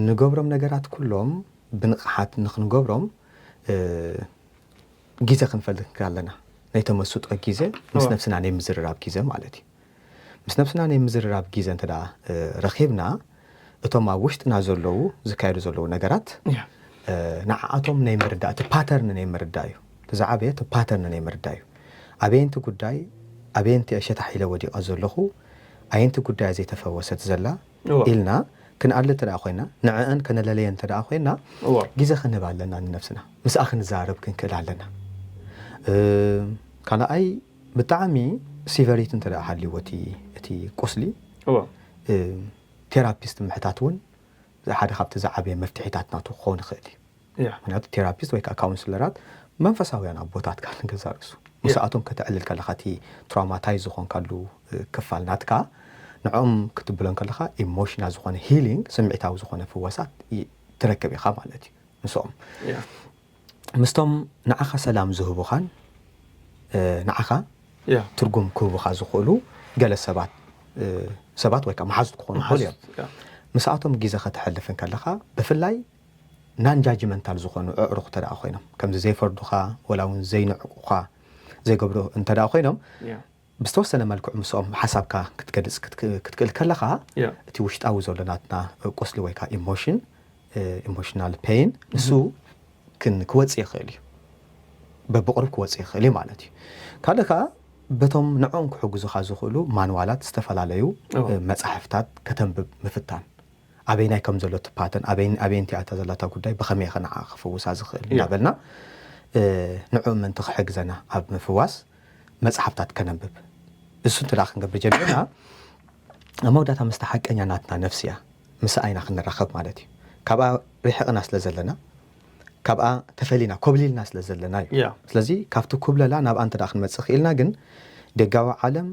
ንገብሮም ነገራት ኩሎም ብንቕሓት ንክንገብሮም ግዜ ክንፈልግ ኣለና። ናይ ተመስጦ ግዜ ምስ ነብስና ናይ ምዝርራብ ግዜ ማለት እዩ። ምስ ነብስና ናይ ምዝርራብ ግዜ እንተ ረኺብና እቶም ኣብ ውሽጥና ዘለዉ ዝካየዱ ዘለዉ ነገራት ንዓኣቶም ናይ ምርዳእ እቲ ፓተርን ናይ ምርዳእ እዩ። እቲ ዝዓበየ እቲ ፓተርን ናይ ምርዳእ እዩ። ኣበየንቲ ጉዳይ ኣበየንቲ ሸታሕ ኢለ ወዲቐ ዘለኹ ኣየንቲ ጉዳይ ዘይተፈወሰት ዘላ ኢልና ክንኣሊ እንተ ኮይና ንዕአን ከነለለየ እንተ ኮይና ግዜ ክንህብ ኣለና ንነብስና ምስኣ ክንዛረብ ክንክእል ኣለና። ካልኣይ ብጣዕሚ ሲቨሪቲ እንተ ሃልዎ እቲ ቁስሊ ቴራፒስት ምሕታት እውን ሓደ ካብቲ ዝዓበየ መፍትሒታት ናቱ ክኸውን ይኽእል እዩ። ምክንያቱ ቴራፒስት ወይ ከዓ ካውንስለራት መንፈሳውያን ኣቦታት ካብ ንገዛ ርእሱ ምስኣቶም ከተዕልል ከለካ እቲ ትራውማታይዝ ዝኾንካሉ ክፋል ናትካ ንዕኦም ክትብሎም ከለካ ኢሞሽናል ዝኾነ ሂሊንግ ስምዒታዊ ዝኾነ ፍወሳት ትረክብ ኢኻ ማለት እዩ። ምስኦም ምስቶም ንዓኻ ሰላም ዝህቡኻን ንዓኻ ትርጉም ክህቡኻ ዝኽእሉ ገለ ሰባት ሰባት ወይ ከዓ መሓዙት ክኾኑ ይኽእሉ እዮም። ምስኣቶም ግዜ ከተሕልፍ እንከለኻ፣ ብፍላይ ናን ጃጅመንታል ዝኾኑ ኣዕሩኽ እንተ ደኣ ኮይኖም፣ ከምዚ ዘይፈርዱኻ፣ ወላ እውን ዘይንዕቁኻ፣ ዘይገብሩ እንተ ደኣ ኮይኖም፣ Yeah. ብዝተወሰነ መልክዑ ምስኦም ሓሳብካ ክትገልጽ ክትክ- ክትክእል ከለኻ፣ Yeah. እቲ ውሽጣዊ ዘሎ ናትና ቁስሊ ወይ ከዓ ኢሞሽን፣ ኢሞሽናል ፔይን፣ ንሱ ክን ክወጽእ ይኽእል እዩ። በብቕሩብ ክወጽእ ይኽእል እዩ ማለት እዩ። ካልእ ከዓ በቶም ንዕኦም ክሕግዙኻ ዝኽእሉ ማንዋላት፣ ዝተፈላለዩ እዎ። እ፣ መጻሕፍታት ከተንብብ ምፍታን፣ ኣበይናይ ከም ዘሎ እቲ ፓተን፣ ኣበይን ኣበይን እቲኣታ ዘላታ ጉዳይ ብኸመይ ኸ ንዓ ክፍውሳ ዝኽእል Yeah. እናበልና እ፣ ንዕኡ ምእንቲ ክሕግዘና ኣብ ምፍዋስ መጽሓፍታት ከነንብብ። እሱ እንተ ደኣ ክንገብር ጀሚርና፣ ኣብ መወዳእታ ምስቲ ሓቀኛ ናትና ነፍሲ እያ፣ ምስኣ ኢና ክንራኸብ ማለት እዩ። ካብኣ ርሒቕና ስለ ዘለና፣ ካብኣ ተፈሊና ኮብሊልና ስለ ዘለና እዩ። Yeah. ስለዚ ካብቲ ኩብለላ ናብኣ እንተ ደኣ ክንመጽእ ክኢልና ግን፣ ደጋዊ ዓለም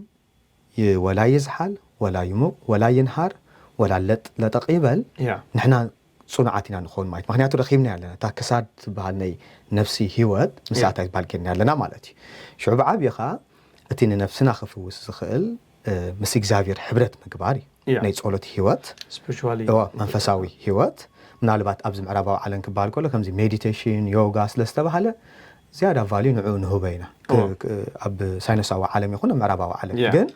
ይ- ወላ ይዝሓል፣ ወላ ይሙቕ፣ ወላ ይንሃር፣ ወላ ለጥ ለጠቕ ይበል፣ Yeah. ንሕና ጽኑዓት ኢና ንኸውን ማለት። ምክንያቱ ረኺብና ኣለና እታ ክሳድ ትበሃል ናይ ነፍሲ ህይወት፣ ምስኣታ ይባል ጌርና ኣለና ማለት እዩ። ሽዑ ብዓብዩ ኸዓ እቲ ንነፍስና ክፍውስ ዝኽእል እ፣ ምስ እግዚኣብሔር ሕብረት ምግባር እዩ። Yeah. ናይ ጸሎት ህይወት፣ Spiritually. እዋ፣ መንፈሳዊ ህይወት፣ ምናልባት ኣብዚ ምዕራባዊ ዓለም ክበሃል ከሎ ከምዚ ሜዲቴሽን፣ ዮጋ ስለ ዝተባሃለ ዝያዳ ቫልዩ ንዕኡ ንህቦ ኢና። ክ- እዋ። ክ- ኣብ ሳይንሳዊ ዓለም ይኹን ኣብ ምዕራባዊ ዓለም Yeah. ግን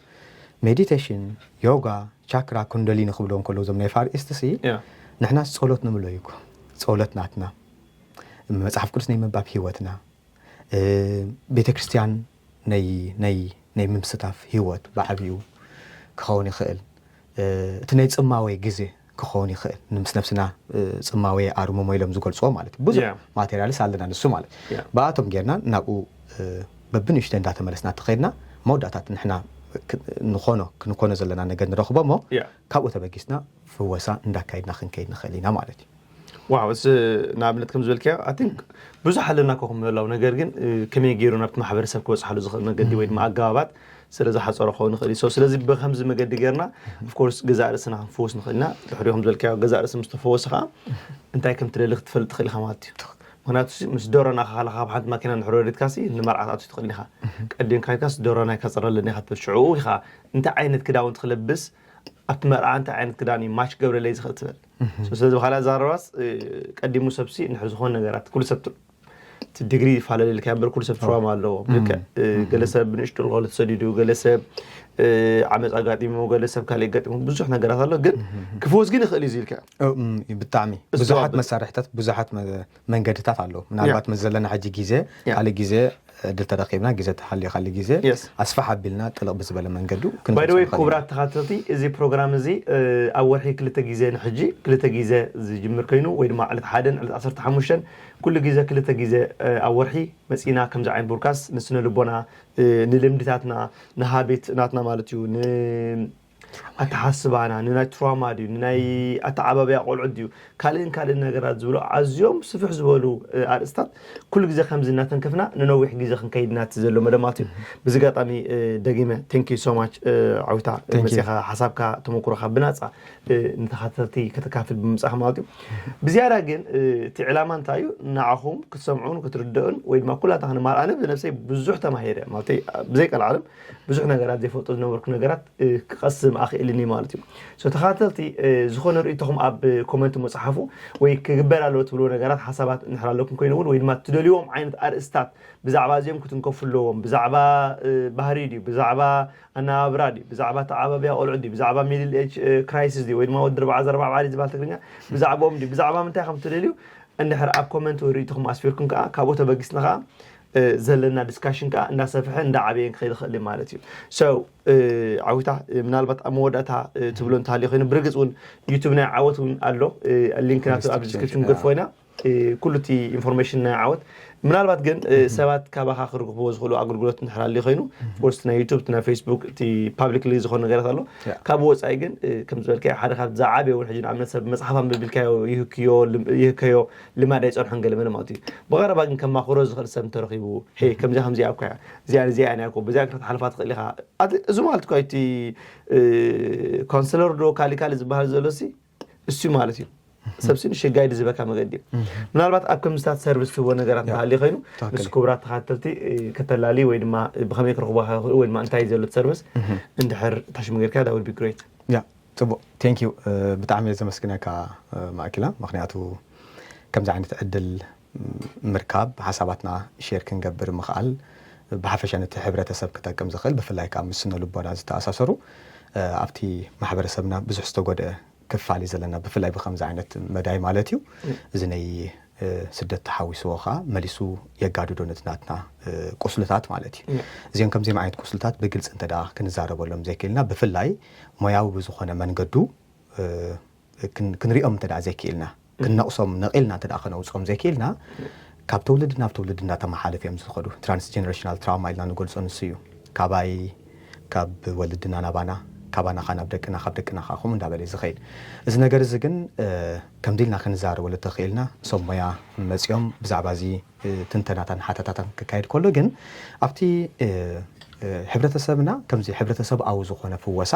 ሜዲቴሽን፣ ዮጋ፣ ቻክራ፣ ኩንደሊኒ ክብልዎም ከለዉ እዞም ናይ ፋር ኢስት ሲ Yeah. ንሕና ጸሎት ንምሎ እዩ እኮ። ጸሎት ናትና፣ መጽሓፍ ቅዱስ ናይ ምንባብ ህይወትና፣ እ፣ ቤተ ክርስቲያን ናይ ናይ ናይ ምምስታፍ ህይወት ብዓብዩ ክኸውን ይኽእል። እ፣ እቲ ናይ ጽማወ ግዜ ክኸውን ይኽእል። ንምስ ነፍስና እ፣ ጽማወ ኣርምሞ ኢሎም ዝገልጽዎ ማለት እዩ። ብዙሕ Yeah. ማቴሪያልስ ኣለና ንሱ ማለት እዩ። Yeah. ብኣቶም ጌርና ናብኡ እ፣ በብንእሽተይ እንዳተመለስና ተኸድና መወዳእታት ንሕና ክ- ንኾኖ ክንኮኖ ዘለና ነገር ንረኽቦ እሞ Yeah. ካብኡ ተበጊስና ፍወሳ እንዳካይድና ክንከይድ ንኽእል ኢና ማለት እዩ። ዋው፣ እዚ ንኣብነት ከም ዝበልካዮ፣ I think ብዙሕ ኣለና እኮ ክምህላው፣ ነገር ግን እ፣ ከመይ ገይሩ ናብቲ ማሕበረሰብ ክበፅሓሉ ዝኽእል መገዲ ወይ ድማ ኣገባባት ስለ ዝሓፀሮ ክኸውን ይኽእል እዩ። So ስለዚ ብከምዚ መገዲ ጌርና፣ of course፣ ገዛእ ርእስና ክንፍውስ ንኽእል ኢና። ድሕሪኡ ከም ዝበልካዮ፣ ገዛእ ርእሲ ምስ ተፈወሰ ከዓ እንታይ ከም ትደሊ ክትፈልጥ ትኽእል ኢኻ ማለት እዩ። ምክንያቱ ሲ፣ ምስ ደሮና ከለኻ ካብ ሓንቲ ማኪና እንድሕር ወሪድካሲ ንመርዓ ክትኣቱ ትኽእል ኢኻ። ቀዲምካ ኢልካስ ደሮና ከፅረለኒ ኢኻ ትብል። ሽዑ ኢኻ እንታይ ዓይነት ክዳውንቲ ክለብስ፣ ኣብቲ መርዓ እንታይ ዓይነት ክዳን እዩ ማች ክገብረለይ ዝኽእል ትብል። So ስለዚ ብኻልእ ኣዘራርባስ እ፣ ቀዲሙ ሰብሲ እንድሕር ዝኾነ ነገራት፣ ኩሉ ሰብ ት- እቲ ዲግሪ ይፈላለ ኢልካ እምበር ኩሉ ሰብ ትራውማ ኣለዎ። ልክዕ እ፣ ገለ ሰብ ብንእሽቱ ቆልዑ ተሰዲዱ፣ ገለ ሰብ እ፣ ዓመፅ ኣጋጢሙ፣ ገለ ሰብ ካልእ ገጢሙ፣ ብዙሕ ነገራት ኣሎ። ግን ክፍወስ ግን ይኽእል እዩ ኢልካ። እ፣ እም፣ ብጣዕሚ እሱ ብዙሓት ኣብ- መሳርሕታት፣ ብዙሓት መ- መንገድታት ኣለዉ። ምናልባት ምስ ዘለና ሕጂ ግዜ Yeah. ካልእ ግዜ ዕድል ተረኺብና፣ ግዜ ተሃልዩ ካልእ ግዜ Yes. ኣስፋሕ ኣቢልና ጥልቕ ብዝበለ መንገዱ By the ክንገልጾ way፣ ንኽእል ኢና። ክቡራት ተኻተልቲ፣ እዚ ፕሮግራም እዚ እ፣ ኣብ ወርሒ ክልተ ግዜ፣ ንሕጂ ክልተ ግዜ ዝጅምር ኮይኑ፣ ወይ ድማ ዕለት ሓደን ዕለት ዓሰርተ ሓሙሽተን ኩሉ ግዜ ክልተ ግዜ እ፣ ኣብ ወርሒ መፂና ከምዚ ዓይነት ብሮድካስት ንስነ ልቦና እ፣ ንልምድታትና፣ ንሃቢት ናትና ማለት እዩ፣ ን ኣተሓስባና፣ ንናይ ትራውማ ድዩ፣ ንናይ ኣተዓባብያ ቆልዑት ድዩ፣ ካልእን ካልእን ነገራት ዝብሉ ኣዝዮም ስፍሕ ዝበሉ እ፣ ኣርእስታት ኩሉ ግዜ ከምዚ እናተንከፍና ንነዊሕ ግዜ ክንከይድ ኢና እቲ ዘሎ መደብ ማለት እዩ። ብዚ ኣጋጣሚ እ፣ ደጊመ thank you so much እ፣ ዓዊታ እ፣ Thank you. መፂኻ ሓሳብካ ተመኩሮኻ ብናፃ እ፣ ንተኻተልቲ ከተካፍል ብምምፃእኻ ማለት እዩ። ብዝያዳ ግን እ፣ እቲ ዕላማ እንታይ እዩ? ንዓኹም ክትሰምዑን ክትርድኡን ወይ ድማ ኩላታ ክንማር፣ ኣነ ብነብሰይ ብዙሕ ተማሂረ ማለት ብዘይ ቀልዓለም ብዙሕ ነገራት ዘይፈልጦ ዝነበርኩ ነገራት እ፣ ክቐስም ኣኽእልኒ ማለት እዩ። So ተኻተልቲ እ፣ ዝኾነ ርእይቶኹም ኣብ ኮመንት መፅሓፉ ወይ ክግበር ኣለዎ ትብልዎ ነገራት ሓሳባት እንድሕር ኣለኩም ኮይኑ እውን ወይ ድማ ትደልይዎም ዓይነት ኣርእስታት ብዛዕባ እዚኦም ክትንከፉ ኣለዎም። ብዛዕባ እ፣ ባህሪ ድዩ፣ ብዛዕባ ኣነባብራ ድዩ፣ ብዛዕባ ተዓባብያ ቆልዑ ድዩ፣ ብዛዕባ ሚድል ኤጅ ክራይሲስ ድዩ ወይ ድማ ወዲ ኣርባዓ ኣርባዓ ዝበሃል ትግርኛ ብዛዕባኦም ድዩ፣ ብዛዕባ ምንታይ ከም ትደልዩ እንድሕር ኣብ ኮመንት ወይ ርእይቶኹም ኣስፊርኩም ከዓ ካብኡ ተበጊስና ከዓ እ፣ ዘለና ዲስካሽን ከዓ እንዳሰፍሐ እንዳዓበየን ክኸይድ ይኽእል እዩ ማለት እዩ። So እ፣ ዓዊታ እ፣ ምናልባት ኣብ መወዳእታ እ፣ ትብሎ እንተሃልዩ ኮይኑ ብርግፅ እውን ዩቱብ ናይ ዓወት እውን ኣሎ እ፣ ሊንክ ናቱ ኣብ ዲስክሪፕሽን ገድፎ ኢና እ፣ ኩሉ እቲ ኢንፎርሜሽን ናይ ዓወት ምናልባት ግን እ፣ ሰባት ካባኻ ክረኽብዎ ዝኽእሉ ኣገልግሎት እንድሕር ኣልዩ ኮይኑ ፎርስቲ ናይ ዩቱብ ናይ ፌስቡክ እቲ ፓብሊክሊ ዝኾነ ነገራት ኣሎ። Yeah. ካብ ወፃኢ ግን እ፣ ከም ዝበልካ ሓደ ካብ ዝዓበየ እውን ሕጂ ንኣብነት ሰብ መፅሓፍ ኣንብብ ኢልካዮ ይህክዮ ልም- ይህከዮ ልማድ ኣይፀንሖን ገለ መለ ማለት እዩ። ብቐረባ ግን ከማኽሮ ዝኽእል ሰብ እንተረኺቡ ሄ ከምዚኣ ከምዚኣ እኮ እያ እዚኣ እዚኣ እያ እኮ በዚኣ ክትሓልፋ ትኽእል ኢኻ። ኣት- እዚ ማለት እኮ እቲ እ፣ ካውንስለር ዶ ካሊ ካሊ ዝበሃል ዘሎ ሲ እሱ ማለት እዩ። ሰብሲ ንሽጋይ ዝህበካ መገዲ እዩ። ምናልባት ኣብ ከምዝታት ሰርቪስ ትህቦ ነገራት ያ። እንተሃልዩ ኮይኑ ትኽክል ምስ እዩ። ክቡራት ተኻተልቲ እ፣ ከተላሊ ወይ ድማ ብኸመይ ክረኽቡኻ ይኽእሉ ወይ ድማ እንታይ ዘሎ ሰርቪስ እንድሕር ታሽሙ ጌርካ that would be great። ያ ጽቡቕ፣ thank you። ብጣዕሚ እየ ዘመስግነካ ማእኪላ። ምክንያቱ ከምዚ ዓይነት ዕድል ምርካብ፣ ሓሳባትና ሼር ክንገብር ምኽኣል ብሓፈሻ ነቲ ሕብረተሰብ ክጠቅም ዝኽእል፣ ብፍላይ ከዓ ምስ ስነ ልቦና ዝተኣሳሰሩ ኣብቲ ማሕበረሰብና ብዙሕ ዝተጎድአ ክፋል እዩ ዘለና፣ ብፍላይ ብከምዚ ዓይነት መዳይ ማለት እዩ። እዚ ናይ ስደት ተሓዊስዎ ከዓ መሊሱ የጋድዶ ነቲ ናትና ቁስልታት ማለት እዩ። እዚኦም ከምዚኦም ዓይነት ቁስልታት ብግልፂ እንተ ደኣ ክንዛረበሎም ዘይክእልና፣ ብፍላይ ሞያዊ ብዝኾነ መንገዱ ክንሪኦም እንተ ደኣ ዘይክእልና፣ ክነቕሶም ነቒልና እንተ ደኣ ከነውፅኦም ዘይክእልና፣ ካብ ትውልዲ ናብ ትውልዲ እናተመሓለፍ እዮም ዝኸዱ። ትራንስጀነሬሽናል ትራውማ ኢልና ንገልፆ ንሱ እዩ። ካባይ ካብ ወለድና ናባና፣ ካባና ኸዓ ናብ ደቅና፣ ካብ ደቅና ኸዓ ከምኡ እንዳበለ እዩ ዝኸይድ። እዚ ነገር እዚ ግን ከምዚ ኢልና ክንዛረበሉ ተኽኢልና፣ ሰብ ሞያ መፂኦም ብዛዕባ እዚ ትንተናታን ሓተታታን ክካየድ ከሎ ግን ኣብቲ ሕብረተሰብና ከምዚ ሕብረተሰብኣዊ ዝኾነ ፍወሳ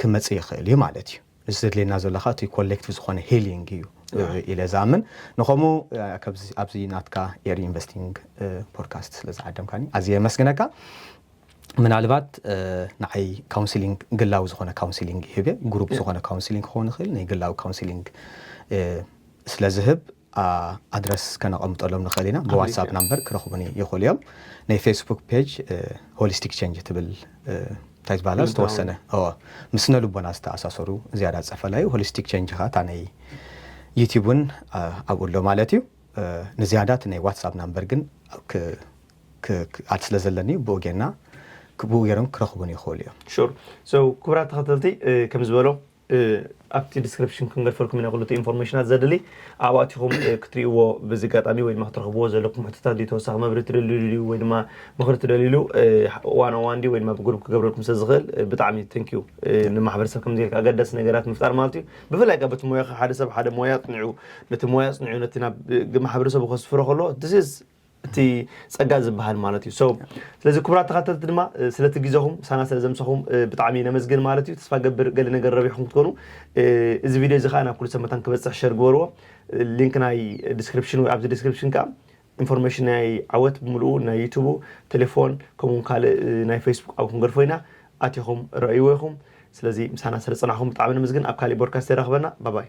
ክመፅእ ይኽእል እዩ ማለት እዩ። እዚ ዘድልየና ዘሎ ከዓ እቲ ኮሌክቲቭ ዝኾነ ሂሊንግ እዩ ኢለ ዝኣምን። ንኸምኡ ኣብዚ ናትካ ኤሪ ኢንቨስቲንግ ፖድካስት ስለ ዝዓደምካኒ ኣዝየ የመስግነካ። ምናልባት ንዓይ ካውንስሊንግ፣ ግላዊ ዝኾነ ካውንስሊንግ ይህብ እየ። ግሩፕ ዝኾነ ካውንስሊንግ ክኸውን ይኽእል፣ ናይ ግላዊ ካውንስሊንግ ስለ ዝህብ ኣድረስ ከነቐምጠሎም ንኽእል ኢና። ብዋትሳፕ ናምበር ክረኽቡኒ ይኽእሉ እዮም። ናይ ፌስቡክ ፔጅ ሆሊስቲክ ቼንጅ ትብል እንታይ ዝበሃላ ዝተወሰነ ምስ ስነ ልቦና ዝተኣሳሰሩ ዝያዳ ፀፈላ እዩ። ሆሊስቲክ ቼንጅ ከዓ እታ ናይ ዩቲዩብ እውን ኣብኡ ኣሎ ማለት እዩ። ንዝያዳ እቲ ናይ ዋትሳፕ ናምበር ግን ኣድ ስለ ዘለኒ ብኡ ጌርና ብኡ ገይሮም ክረኽቡኒ ይኽእሉ እዮም። ሹር። ክቡራት ተኸተልቲ፣ ከም ዝበሎ ኣብቲ ዲስክሪፕሽን ክንገድፈልኩም ኢና ክልተ ኢንፎርሜሽናት ዘድሊ፣ ኣብኡ ኣቲኹም ክትሪእዎ፣ በዚ ኣጋጣሚ ወይ ድማ ክትረኽብዎ ዘለኩም ሕቶታት ድዩ፣ ተወሳኺ መብርሂ ትደልዩሉ ድዩ ወይ ድማ ምኽሪ ትደልዩሉ፣ ዋን ኦን ዋን ድዩ ወይ ድማ ብግሩፕ ክገብረልኩም ስለ ዝኽእል ብጣዕሚ ቴንክ ዩ። ንማሕበረሰብ ከምዚ ኢልካ ኣገዳሲ ነገራት ምፍጣር ማለት እዩ። ብፍላይ ከኣ በቲ ሞያኻ ሓደ ሰብ ሓደ ሞያ ኣጽኒዑ፣ ነቲ ሞያ ኣጽኒዑ ነቲ ናብ ማሕበረሰቡ ከስፍሮ ከሎ this is እቲ ጸጋ ዝበሃል ማለት እዩ። So ስለዚ ክቡራት ተኸታተልቲ ድማ ስለቲ ግዜኹም ምሳና ስለ ዘምሰኹም ብጣዕሚ ነመስግን ማለት እዩ። ተስፋ ገብር ገለ ነገር ረቢሕኩም ክትኮኑ። እዚ ቪድዮ እዚ ከዓ ናብ ኩሉ ሰብ መታን ክበጽሕ ሸር ግበርዎ። ሊንክ ናይ ዲስክሪፕሽን ወይ ኣብዚ ዲስክሪፕሽን ከዓ ኢንፎርሜሽን ናይ ዓወት ብምልኡ ናይ ዩቱቡ፣ ቴሌፎን፣ ከምኡውን ካልእ ናይ ፌስቡክ ኣብኡ ክንገድፎ ኢና። ኣቲኹም ረእይዎ ኢኹም። ስለዚ ምሳና ስለ ዝጸናሕኩም ብጣዕሚ ነመስግን። ኣብ ካሊእ ቦድካስት የራኽበና። ባባይ።